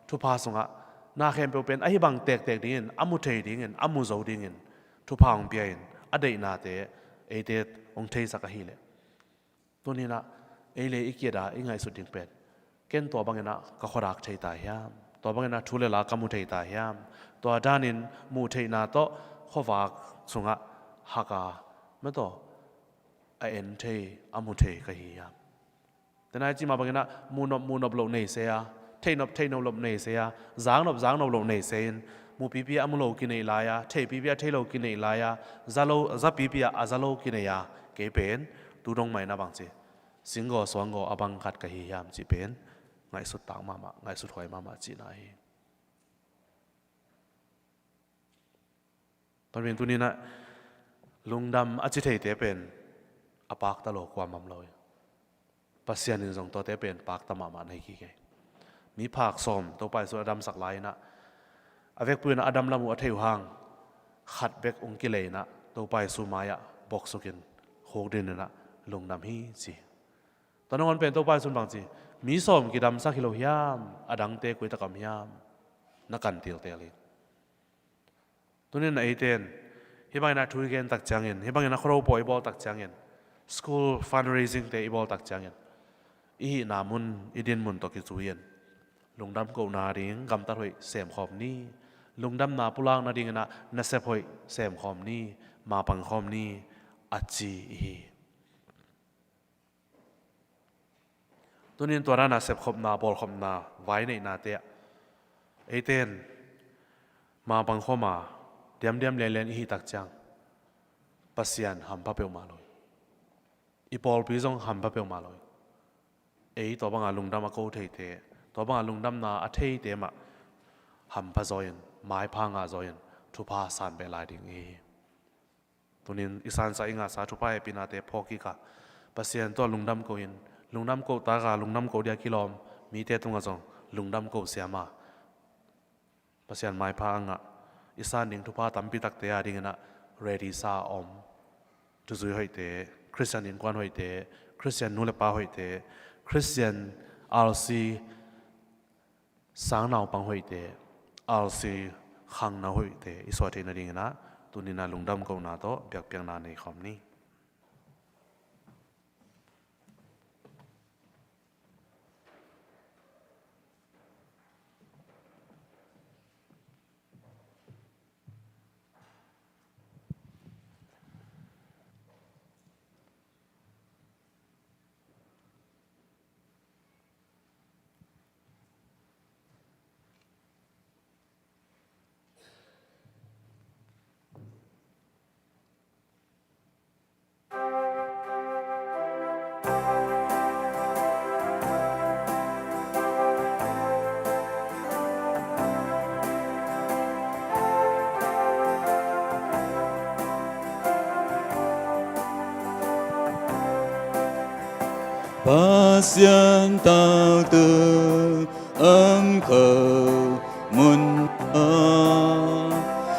thupha sungah na khempeuh pen ahi bang tektek dingin, a mu thei dingin, a mu zo dingin thupha hong pia-in a deihnate eite hong theisak ahih leh, tuni-in ah ei le i kit-a i ngaihsut ding pen, ken tua bangin ah ka khuadak thei ta hiam? Tua bangin ah thu le la ka mu thei ta hiam? Tua danin muh theihna tawh khuavak sungah hak a mataw a en thei, a mu thei ka hi hiam? Tenai cima bangin ah muhnop muhnop loh nei se a, theihnop theihnop loh nei se a, zangnop zangnop loh nei se in, mupipi a mu lo kinei lai a, theipipi a thei lo kinei lai a, za lo, zapipi a a za lo kinei a, kei pen tu dong maina bangci singgaw suanggaw a bang khat ka hi hiam cih pen ngaihsut tak mahmah, ngaihsut huai mahmah cihna hi. Tua pen tuninah lungdam a ci theite pen a pakta lo kuamah om lo hi. Pasian in zong tuate pen pakta mahmah na hi kik hi. Mi phak sawm Topa Jesu a damsak lai-inah a vekpi inah a dam lam uh a thei uh hang khat bek ung kilei inah Topa Jesu mai-ah boksukin khukdin inah lungdam hi ci. Tua nangawn pen Topa Jesu'n bangci, mi sawm kidamsak hi lo hiam, a dangte koi tak a om hiam, na kan tiltel hi. Tunin a eite in hih bangin a thu i gen tak ciangin, hih bangin a khuaropawh i bawl tak ciangin, school fundraising te i bawl tak ciangin, i hihna mun, i din mun tawh kizui-in lungdam kohna ding gamtat hoih semkhawm ni. Lungdamna pulak nadingin ah nasep hoih semkhawm ni, mapangkhawm ni, a ci i hi. Tunin tua dan a sepkhopna, bawlkhopna, vaineihnate ah eite in mapangkhawm a diamdiam lianlian i hih tak ciang Pasian hampha peuhmah lo hi. I pawlpi zong hampha peuhmah lo hi. Ei tua banga lungdam a ko theite, tua banga lungdamna a theite mah hampha zaw-in, maipha ngah zaw-in thupha san beh lai ding i hi. Tunin i sansa, i ngahsa thupha hehpihnate phawk kik a, Pasian tawh lungdam ko-in, lungdam ko tak a lungdam ko dia kilawm mite tungah zong lungdam ko siam a, Pasian maipha a ngah, i san ding thupha tampi takte a dinginah ready sa a om. Thuzui hoihte, Khristian innkuan hoihte, Khristian nu le pa hoihte, Khristian R C sang naupang hoihte, R C khangno hoihte i suah theih nadinginah tuninah lungdam kohna tawh biakpiakna nei khawm ni. Pasian taktak om kho mun aw,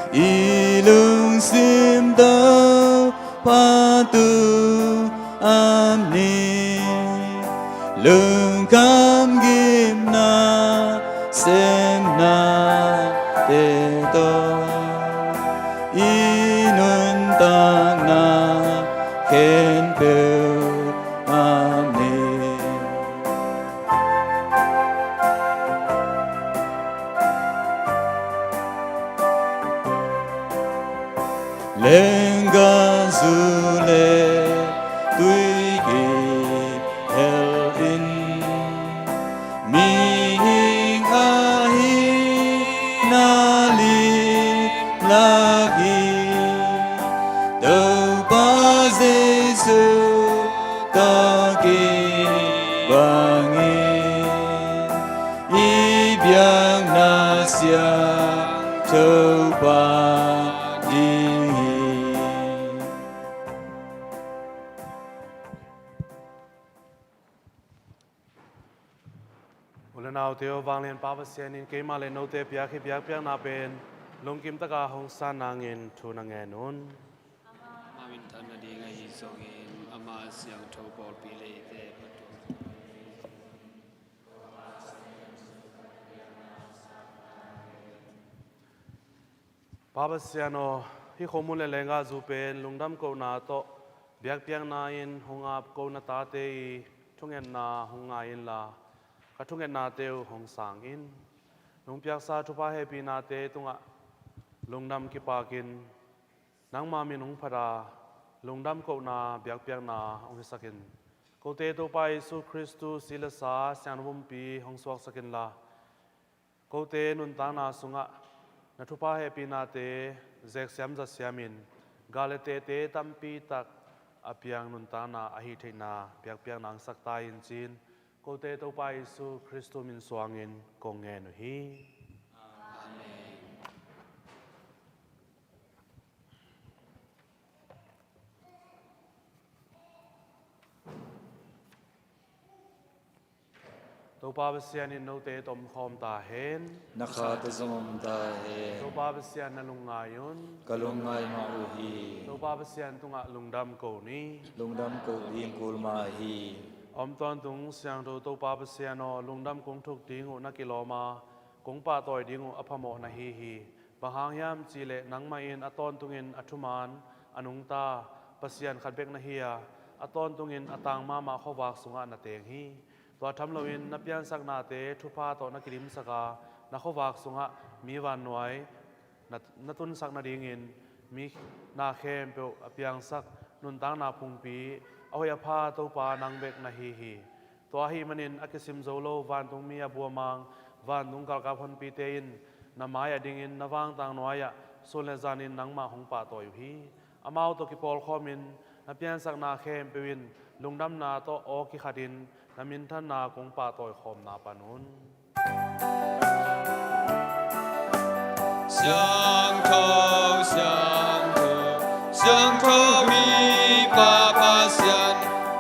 i lungsim tawh patu om ni. Lungkham gimna semnate tawh i nuntakna khempeuh om ni. Lenggah zu le tui kihel in, mihing a hihna limlak hi. Topa Jesu tawh kibangin i biakna siangtho pah ding hi. U le naute aw, vanglian Pa Pasian in keimah le note piak hih biakpiakna pen lungkim taka hong san nangin thu na ngen un. Amah minthan nading ahi zongin amah siangtho pawlpi leite patung Pa Pasian aw, hih khomun le lenggah zu pen lungdam kohna tawh biakpiakna in hong ap ko na tate i thungetna hong ngai inla, ka thungetnate uh hong sang in. Nong piaksa thupha hehpihnate tungah lungdam kipakin nangma min hong phat a, Lungdam kohna biakpiakna hong hisak in. Kote Topa Jesu Khristu si le sa siangtho pumpi hong suaksak inla, kote nuntakna sungah na thupha hehpihnate zeksiam zasiamin, gal le tehte tampi tak a piang nuntakna ahi theihna biakpiakna hong sak ta in ci-in, kote Topa Jesu Khristu min suangin kong ngen uh hi. Amen. Topa Pasian in note tawh om khawm ta hen. Na khate zong om ta hen. Topa Pasian na lungngai un. Ka lungngai mah uh hi. Topa Pasian tungah lungdam ko ni. Lungdam ko ding kul mah hi. Om tawntung siangtho Topa Pasian aw, lungdam kong thuk ding uh na kilawm a, kong pahtawi ding uh a phamawh na hi hi. Bang hang hiam cihleh nangmah in a tawntungin a thuman a nungta Pasian khat bek na hi a, a tawntungin a tang mahmah khuavak sungah na teng hi. Tua tham loin na piansaknate thupha tawh na kidimsak a, na khuavak sungah mi vannuai na, na tunsak nadingin mi na khempeuh a piangsak nuntakna phungpi a hoih a pha Topa nang bek na hi hi. Tua ahih manin a kisim zo lo vantungmi a buamang vantung galkap honpite in na mai-ah dingin na vangtang nuai-ah sun le zanin nangmah hong pahtawi uh hi. Amau tawh kipawlkhawmin na piansakna khempeuh in lungdamna tawh aw kikhatin na minthanna kong pahtawi khawmna pan un. Siangtho, siangtho, siangtho hi Pa Pasian,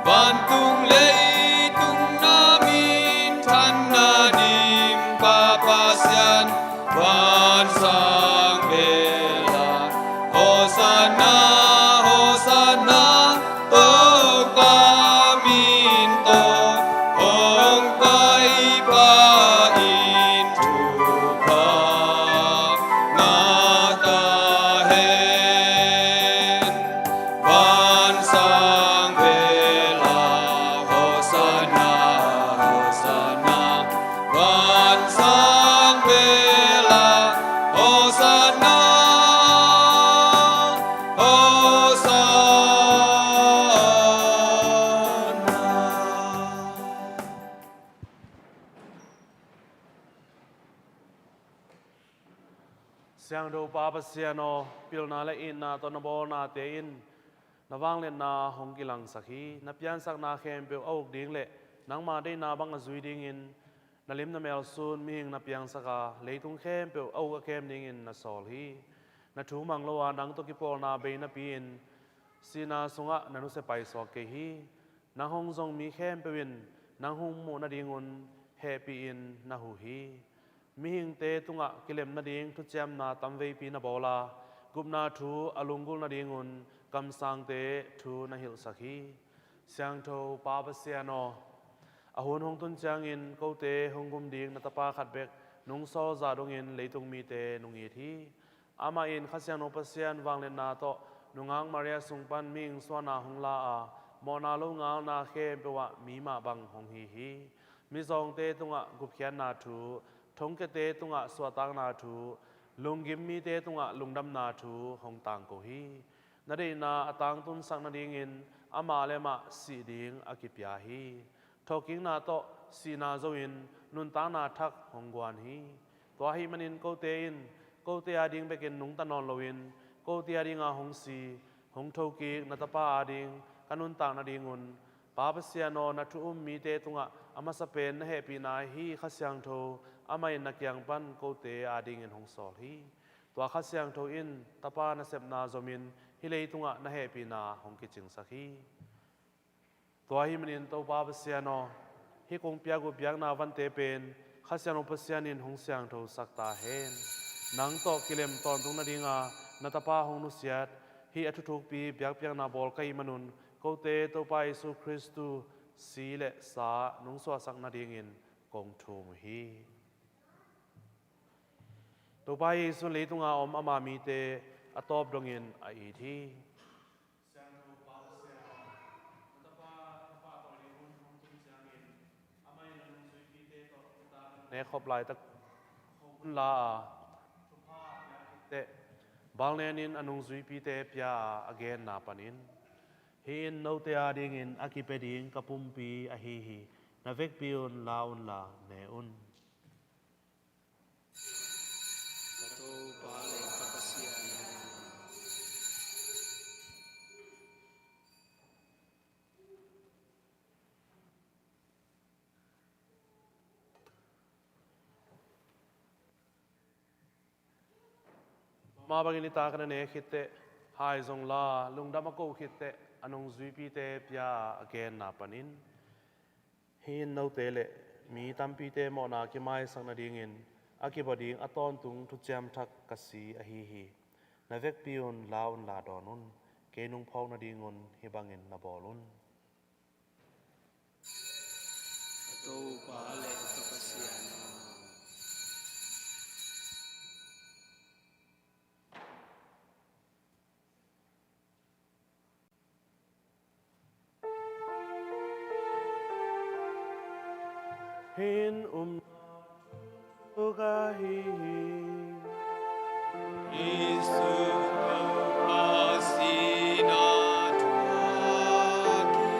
vantung leitung na minthanna dim Pa Pasian, vansang bela. Hosanna, Hosanna, Topa min tawh hong pai pa in thupha ngah ta hen. Vansang bela, Hosanna, Hosanna, vansang bela, Hosanna, Hosanna. Siangtho Pa Pasian aw, pilna le itna tawh na bawlnate in na vangliatna hong kilangsak hi. Na piansakna khempeuh a uk ding le nangma deihna bang a zui dingin na lim na mel sun mihing na piangsak a, leitung khempeuh a uk a kem dingin na sawl hi. Na thu mang lo a nang tawh kipawlna bei napi-in sihna sungah na nusia paisuak kei hi. Nang hong zong mi khempeuh in nang hong muh nadingun hehpih in na huh hi. Mihingte tungah kilem nading thuciamna tamveipi na bawl a, gupna thu a lunggulh nadingun kamsangte thu na hilhsak hi. Siangtho Pa Pasian aw, a hun hong tun ciangin kote hong gum ding na Tapa khat bek nung sawl zah dongin leitung mite nung it hi. Amah in Kha Siangtho Pasian vangliatna tawh nungak Maria sung pan mihing suahna hong la a, mawhna lo ngalna khempeuh ah mi mah bang hong hi hi. Mizawngte tungah gupkhiatna thu, thongkiate tungah suahtakna thu, lunggim mite tungah lungdamna thu hong tangko hi. Na deihna a tangtunsak nadingin amah le amah sih ding a kipia hi. Thawhkikna tawh sihna zo-in nuntakna thak hong guan hi. Tua ahih manin kote in kote ading bekin nungta nawn loin kote adinga hong si, hong thokik na Tapa ading ka nuntak nadingun, Pa Pasian aw, na thu um mite tungah a masa pen na hehpihna ahi Kha Siangtho amah in na kiang pan kote adingin hong sawl hi. Tua Kha Siangtho in Tapa nasepna zomin hih leitungah na hehpihna hong kicingsak hi. Tua ahih manin Topa Pasian aw, hih kong piak uh biakna vante pen Kha Siangtho Pasian in hong siangthosak ta hen. Nang tawh kilem tawntung nadinga na Tapa hong nusiat hih a thuthukpi biakpiakna bawl ka hih manun kote Topa Jesu Khristu si le sa nung suahsak nadingin kong thum uh hi. Topa Jesu leitunga om ama mite a tawp dongin a it hi. Siangtho Pa Pasian aw, na Tapa na pahtawi ding hun hong tun ciangin amah in a nungzuipite tawh kitakin nekkhop laitak khong hun la a, thupha a pia khit teh balnenin a nungzuipite pia a, a genna panin Hih in note adingin a kipia ding ka pumpi ahi hi. Na vekpi un la unla ne un. Ka Topa le ka Pasian aw. Mah bangin i tak na ne khit teh, hai zong la, lungdam a ko khit teh, a nungzuipite pia a genna panin, hih in note le mi tampite mawhna kimaisak nadingin a kibua ding a tawntung thuciam thak ka si ahi hi. Na vekpi un la unla dawn un. Kei nung phawk nadingun hih bangin na bawl un. Ka Topa le ka Pasian aw. Hih in um ka hi hi. Jesu Topa sihna thuak hi.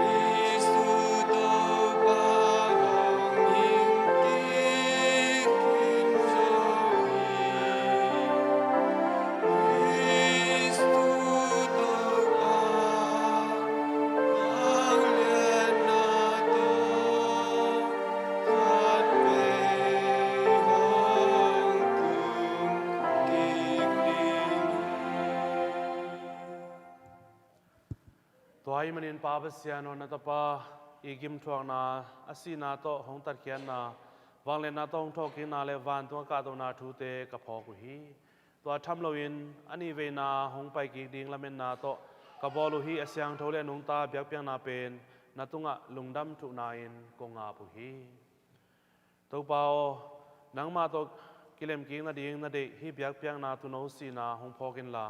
Jesu Topa hong hing kik khin zo hi. Jesu Topa vangliatna tawh Tua ahih manin Pa Pasian aw, na Tapa i gimthuakna, a sihna tawh hong tatkhiatna, vangliatna tawh hong thawhkikna le vantung a kahtona thute ka phawk uh hi. Tua tham loin a nihveina hong paikik ding lametna tawh ka bawl uh hih a siangtho le a nungta biakpiakna pen na tungah lungdam thuhna in kong ap uh hi. Topa aw, nangmah tawh kilemkik nading na deih hih biakpiakna tuuno sihna hong phawk inla,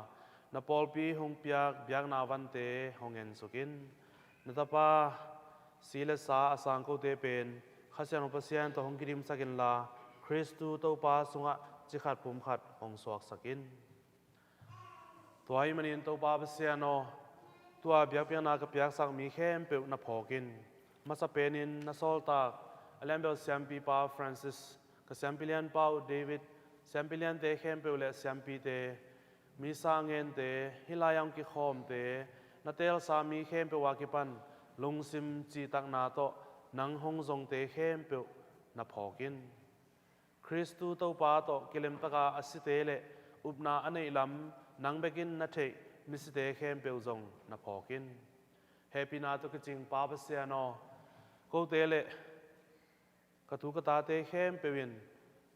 na pawlpi hong piak biakna vante hong ensuk in. Na Tapa si le sa a sangkote pen Kha Siangtho Pasian tawh hong kidimsak inla, Khristu Topa sungah cikhat pumkhat hong suaksak in. Tua ahih manin Topa Pasian aw, tua biakpiakna ka piaksak mi khempeuh na phawk in. Masa penin na sawltak a lianbel siampipa Francis, ka siampi lianpa uh David, siampi liante khempeuh le siampite, misa a ngente, hih lai-ah hong kikhawmte, na teelsa mi khempeuh a kipan lungsim cihtakna tawh nang hong zongte khempeuh na phawk in. Khristu Topa tawh kilemtaka a site le upna a neih lam nang bekin na theih misite khempeuh zong na phawk in. Hehpihna tawh kicing Pa Pasian aw, kote le ka tu ka tate khempeuh in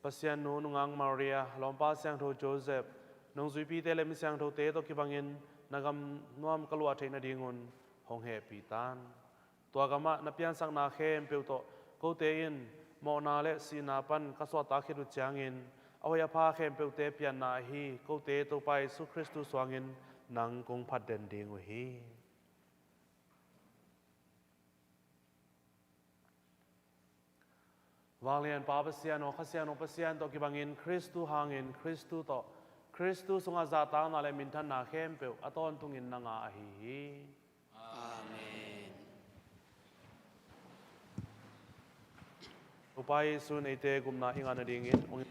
Pasian nu Nungak Maria, lawmpa siangtho Joseph, nungzuipite le mi siangthote tawh kibangin na gam nuam ka luah theih nadingun hong hehpih tan. Tua gamah na piansakna khempeuh tawh kote in mawhna le sihna pan ka suahtak khit uh ciangin a hoih a pha khempeuhte pianna ahi kote Topa Jesu Khristu suangin nang kong phatden ding uh hi. Vanglian Pa Pasian aw, Kha Siangtho Pasian tawh kibangin Khristu hangin Khristu tawh Khristu sungah zahtakna le minthanna khempeuh a tawntungin nanga ahi hi. Amen. Topa Jesu in eite gupna i ngah nadingin hong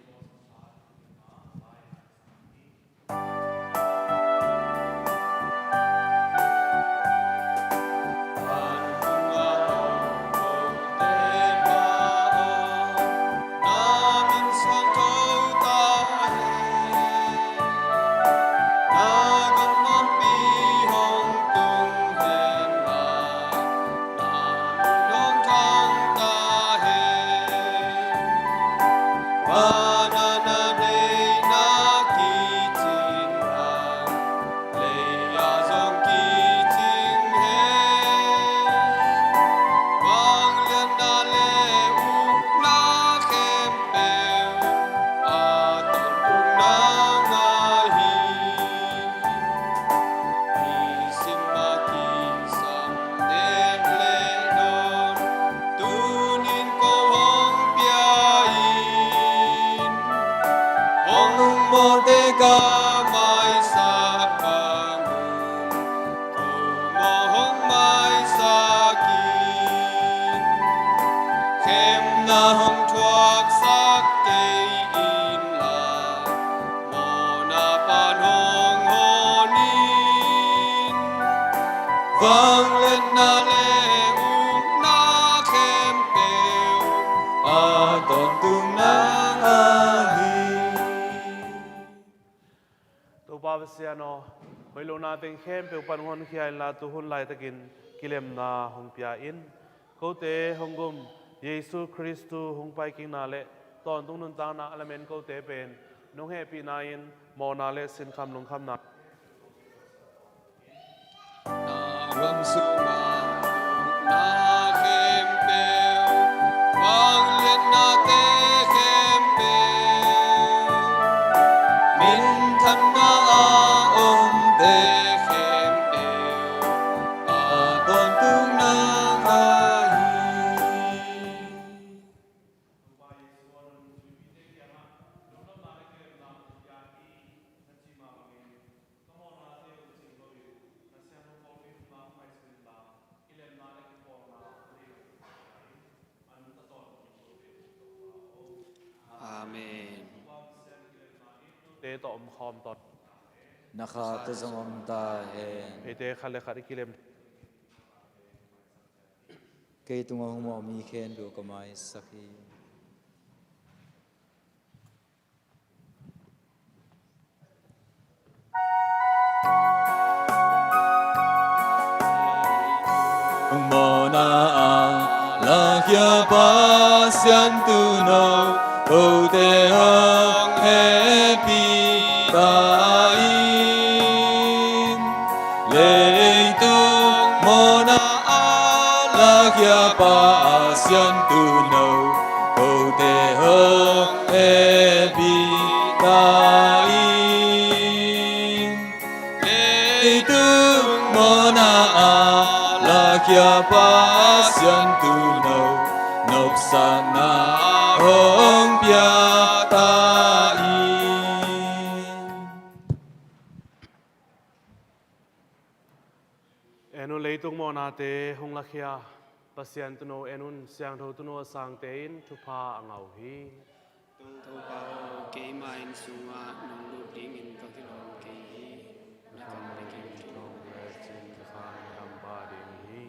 Na hong thuaksak kei inla, mawhna pan hong hon in. Vangliatna le upna khempeuh a tawntung nang ahi. Topa Pasian aw, hoih lohna teng khempeuh pan hong honkhia inla, tu hun laitakin kilemna hong pia in. Kote hong gum Jesu Khristu hong paikikna le tawntung nuntakna a lamen kote pen nong hehpihna in mawhna le sinkham lungkhamna na ram sungah na khempeuh, vangliatnate khempeuh, minthanna a omte khempeuh, a tawntung nang ahi. Amen. Te tawh omkhawm tawn. Na kha tawh zong om ta hen. Eite khat le khat i kilem. Kei tungah hong mawh mi khempeuh ka maisak hi. Mawhna a lakhia Pasian Tuuno, kote hong hehpih ta in. Leitung mawhna a lakhia Pasian Tuuno, kote hong hehpih ta in. Leitung mawhna a lakhia Pasian Tuuno, nopsakna hong pia ta in. En un, leitung mawhnate hong lakhia Pasian Tuuno, en un, Siangtho Tuuno a sangte in thupha a ngah uh hi. Topa aw, keima inn sungah nong lut dingin ka kilawm kei hi. Na kam bek in kilawm lecin ka kha na hampha ding hi.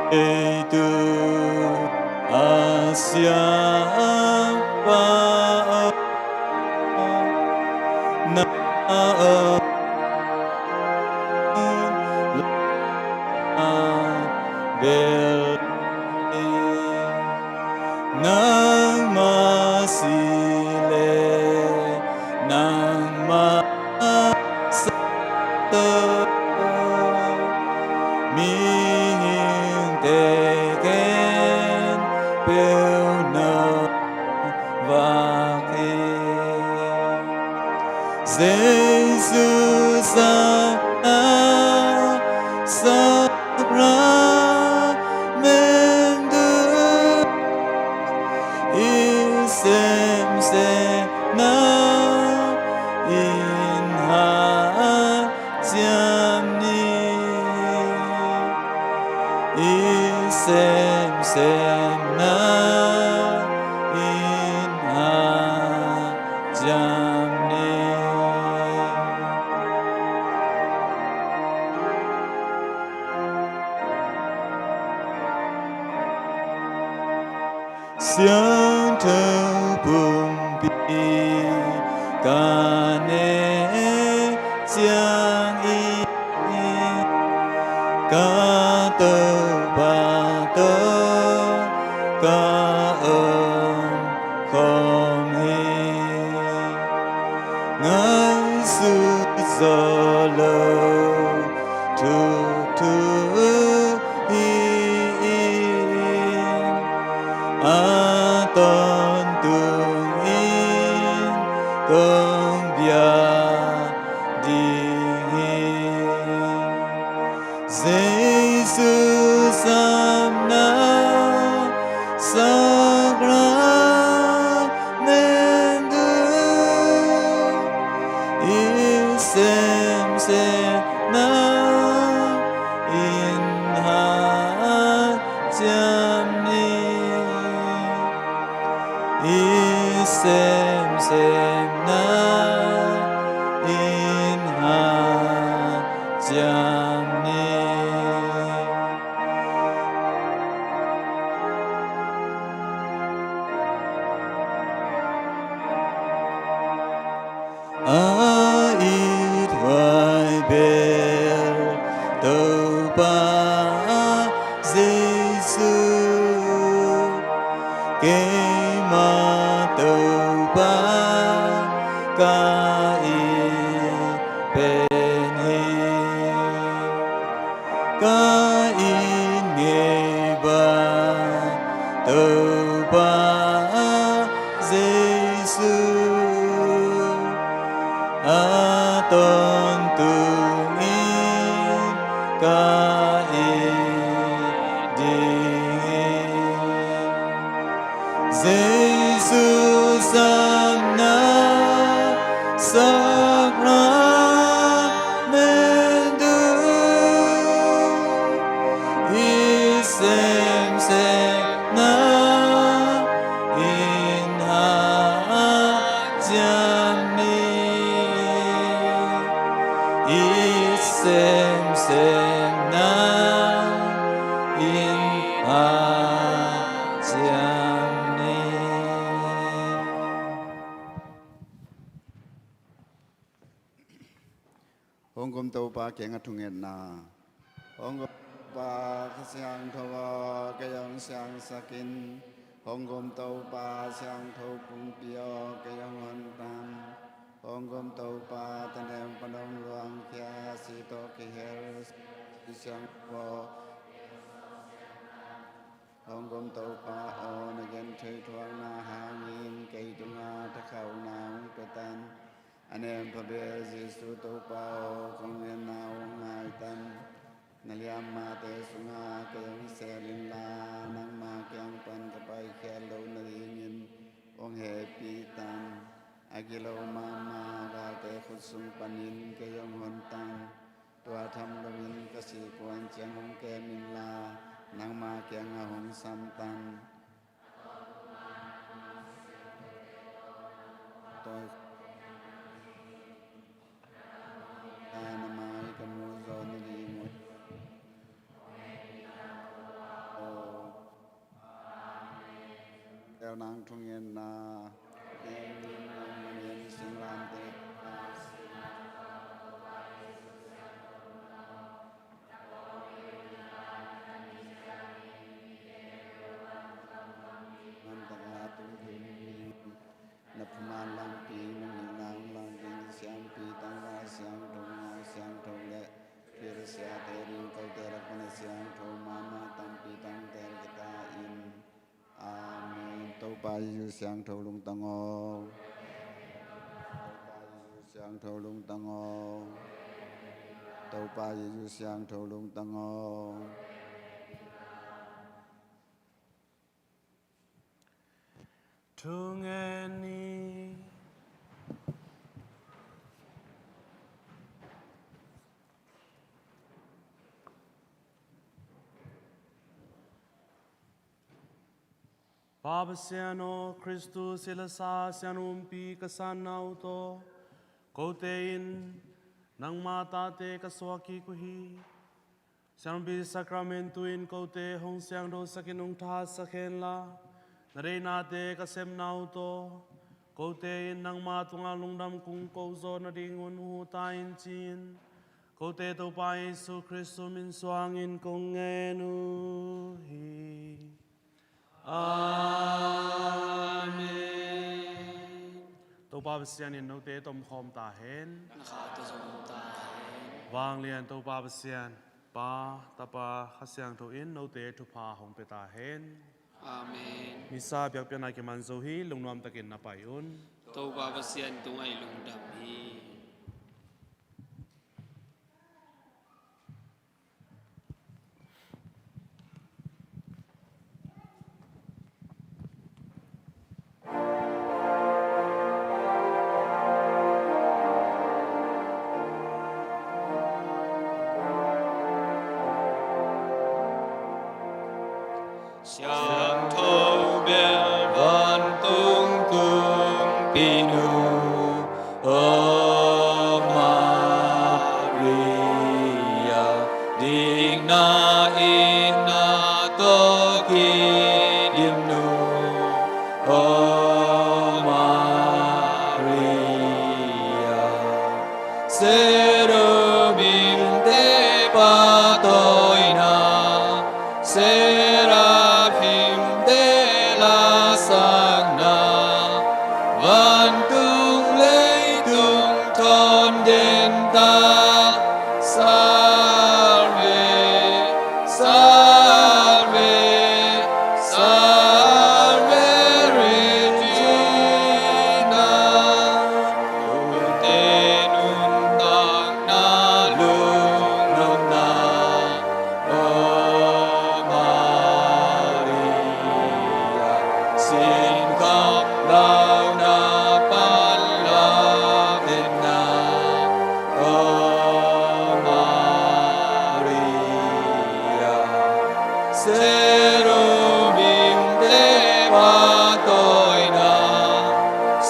Ei tu a siapa na a bel nang masi le nang masa to mihingte khempeuh no vak hi. Jesuh sangna sakramentu i semsemna in hanciam ni. I semsemna in hanciam ni. Siangtho pumpi ka ne ciangin ka Topa tawh ka om khawm hi. Ngaihsut zawh lo thuk thu hi in, a tawntung in kong bia ding hi. Jesuh sangna sakramentu i semsemna in hanciam ni. I semsemna in hanciam ni. A ithuai bel Topa Jesuh, keimah Topa ka it pen hi. Ka it ngei bang Topa Jesuh, a tawntung in ka it ding hi. Jesuh sangna sakramentu i semsemna in hanciam ni. I semsemna in hanciam ni. Hong kum Topa kiangah thungetna. Hong kum Topa Kha Siangtho aw, kei hong siangsak in. Hong kum Topa Siangtho Pumpi aw, kei hong hontan. Hong kum Topa Tanem Panong Luangkhia, si tawh kihel si siangtho aw. Hong kum Topa aw, na gentheih thuakna hangin kei tungah thakhauhna hong pia tan. A neng pha bel Jesuh Topa aw, kong ngetna hong ngai tan. Na liammate sungah kei hong sel inla, nangma kiang pan ka paikhiat loh nadingin hong hehpih tan. A gilo mahmah galte khut sung panin kei hong hontan. Tua tham loin ka sih kuan ciang hong kem inla, nangma kiangah hong sam tan. Tawi na mai ka mu zawh nading uh. Nang thungetna. Na phuman lampi nang hilna hong lang ding siampi tang la siangtho, nau siangtho le Khrih siate ding kote lak pan a siangtho mahmah tampi tang tel ka ta in. Amen. Topa Jesu siangtho lungtang aw. Topa Jesu siangtho lungtang aw. Topa Jesu siangtho lungtang aw. Thungen ni. Pa Pasian aw, Khristu si le sa siangumpi ka sanna uh tawh kote in nangma tate ka suak kik uh hi. Siangpi sakramentu in kote hong siangthosak in hong thahatsak hen la, na deihnate ka sepna uh tawh kote in nangma tungah lungdam kong ko zawh nadingun huh ta in ci-in kote Topa Jesu Khristu min suangin kong ngen uh hi. Amen. Topa Pasian in note tomkhawm ta hen. Na kha tawh zong om ta hen. Vanglian Topa Pasian, Pa, Tapa, Kha Siangtho in note thupha hong pia ta hen. Amen. Misa biakpiakna kiman zo hi, lungnuam takin na pai un. Topa Pasian tungah i lungdam hi. Siangtho bel vantung kumpi nu, aw Maria, dikna itna tawh kidim nu, aw Maria, Serubimte pahtawina, Seraphimte lasakna, vantung leitung thawn den ta. Salve, Salve, Salve Regina. Tuate nuntakna lungnopna, aw Maria, sinkham launa pan lametna, aw Maria, Serubimte pahtawina,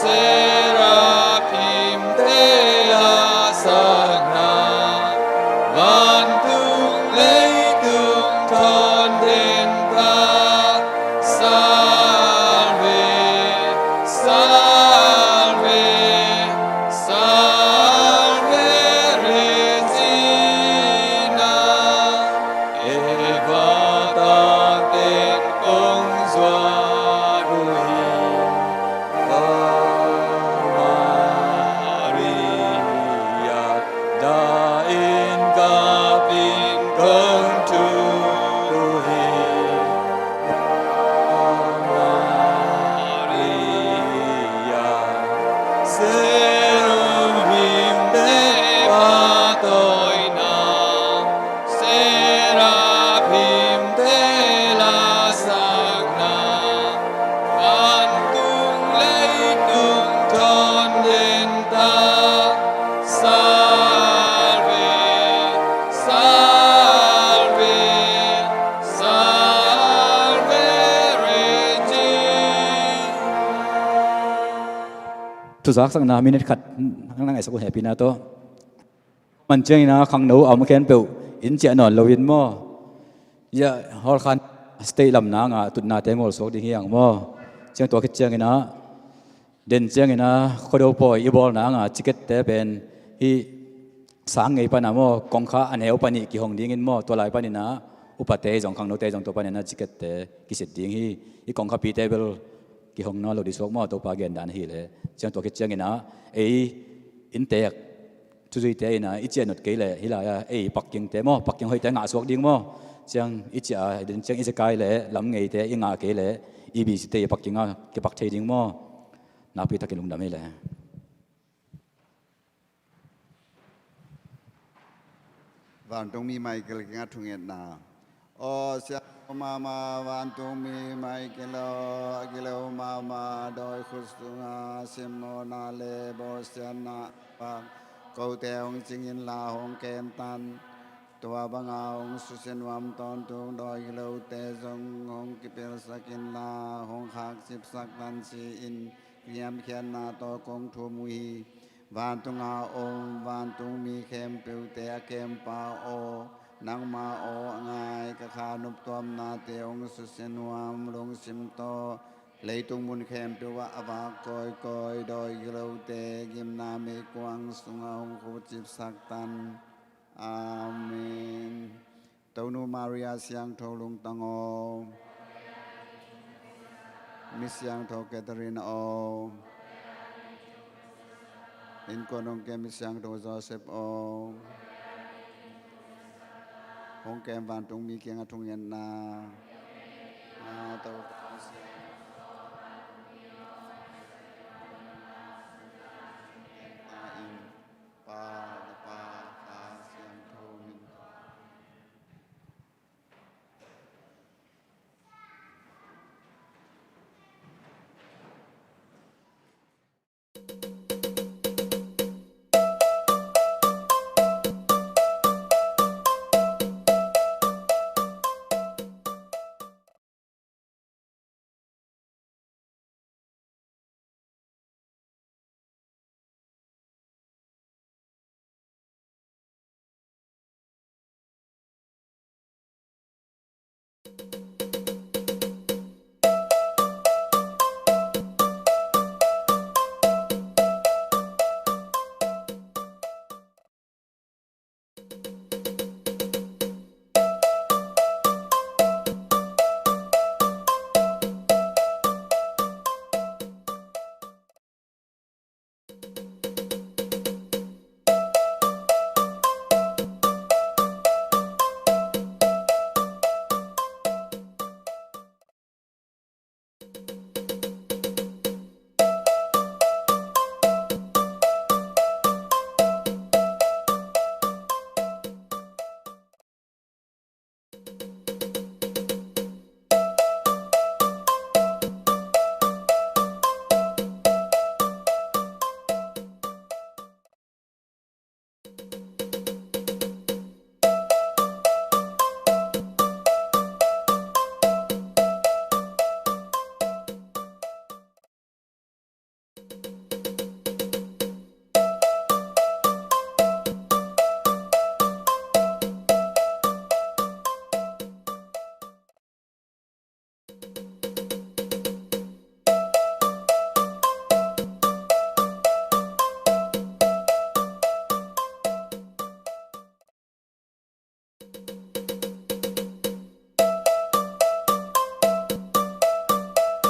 Seraphimte lasakna, vantung leitung thawn den ta. Salve, Salve, Salve Regina. Eva taten kong zuat uh hi. Aw Maria, dahin kapin kong thu uh hi. Aw Maria, Serubimte pahtawina, Seraphimte lasakna, vantung leitung thawn den ta. Salve, Salve, Salve Regina. Thuzaksakna minute khat nang nang ai sak un, hehpihna tawh. Man ciangin a khangno a om khempeuh inn ciah nawn loin maw, ia hall khan stage lam nangah tutnate ngolsuak ding hi hang maw. Ciang tua khit ciangin ah, den ciangin ah khuado pawi i bawlna anga ticket te pen hih sang ngei pana maw, kongkha a neu panih kihong dingin maw, tua lai panin ah upate zong, khangnote zong tua panin ah ticket te kisit ding hi. Hih kongkhapite bel kihong nawn lo disuak maw, Topa gendan ahileh. Ciang tua khit ciangin ah ei inntek thuzuite in ah i ciah nut kei leh hih lai-ah ei pakkingte maw, pakking hoihte ngahsuak ding maw. Ciang i ciah a, den ciang i zekai leh lam ngeite i ngah kei leh, i bisite i pakking a kipak thei ding maw. Nakpi takin lungdam hi leh. Vantungmi Michael kiangah thungetna. Aw siangtho mahmah vantungmi Michael aw, a gilo mahmah dawi khut sunga simmawhna le bawlsiatna bang kote hong cing inla hong kemtan. Tua banga hong susia nuam tawntung dawi gilote zong hong kipelsak inla hong khakcipsak tan ci-in niamkhiatna tawh kong thum uh hi. Vantunga om vantungmi khempeuhte a kempa aw, nangma aw a ngai ka kha noptuamnate hong susia nuam lungsim tawh leitung mun khempeuh ah a vak kawikawi dawi gilote gimna meikuang sungah hong khutcipsak tan. Amen. Tonu Maria siangtho lungtang aw. Mi siangtho Catherine aw. Innkuan hong kem mi siangtho Joseph aw. Hong kem vantungmi kiangah thungetna. A, Topa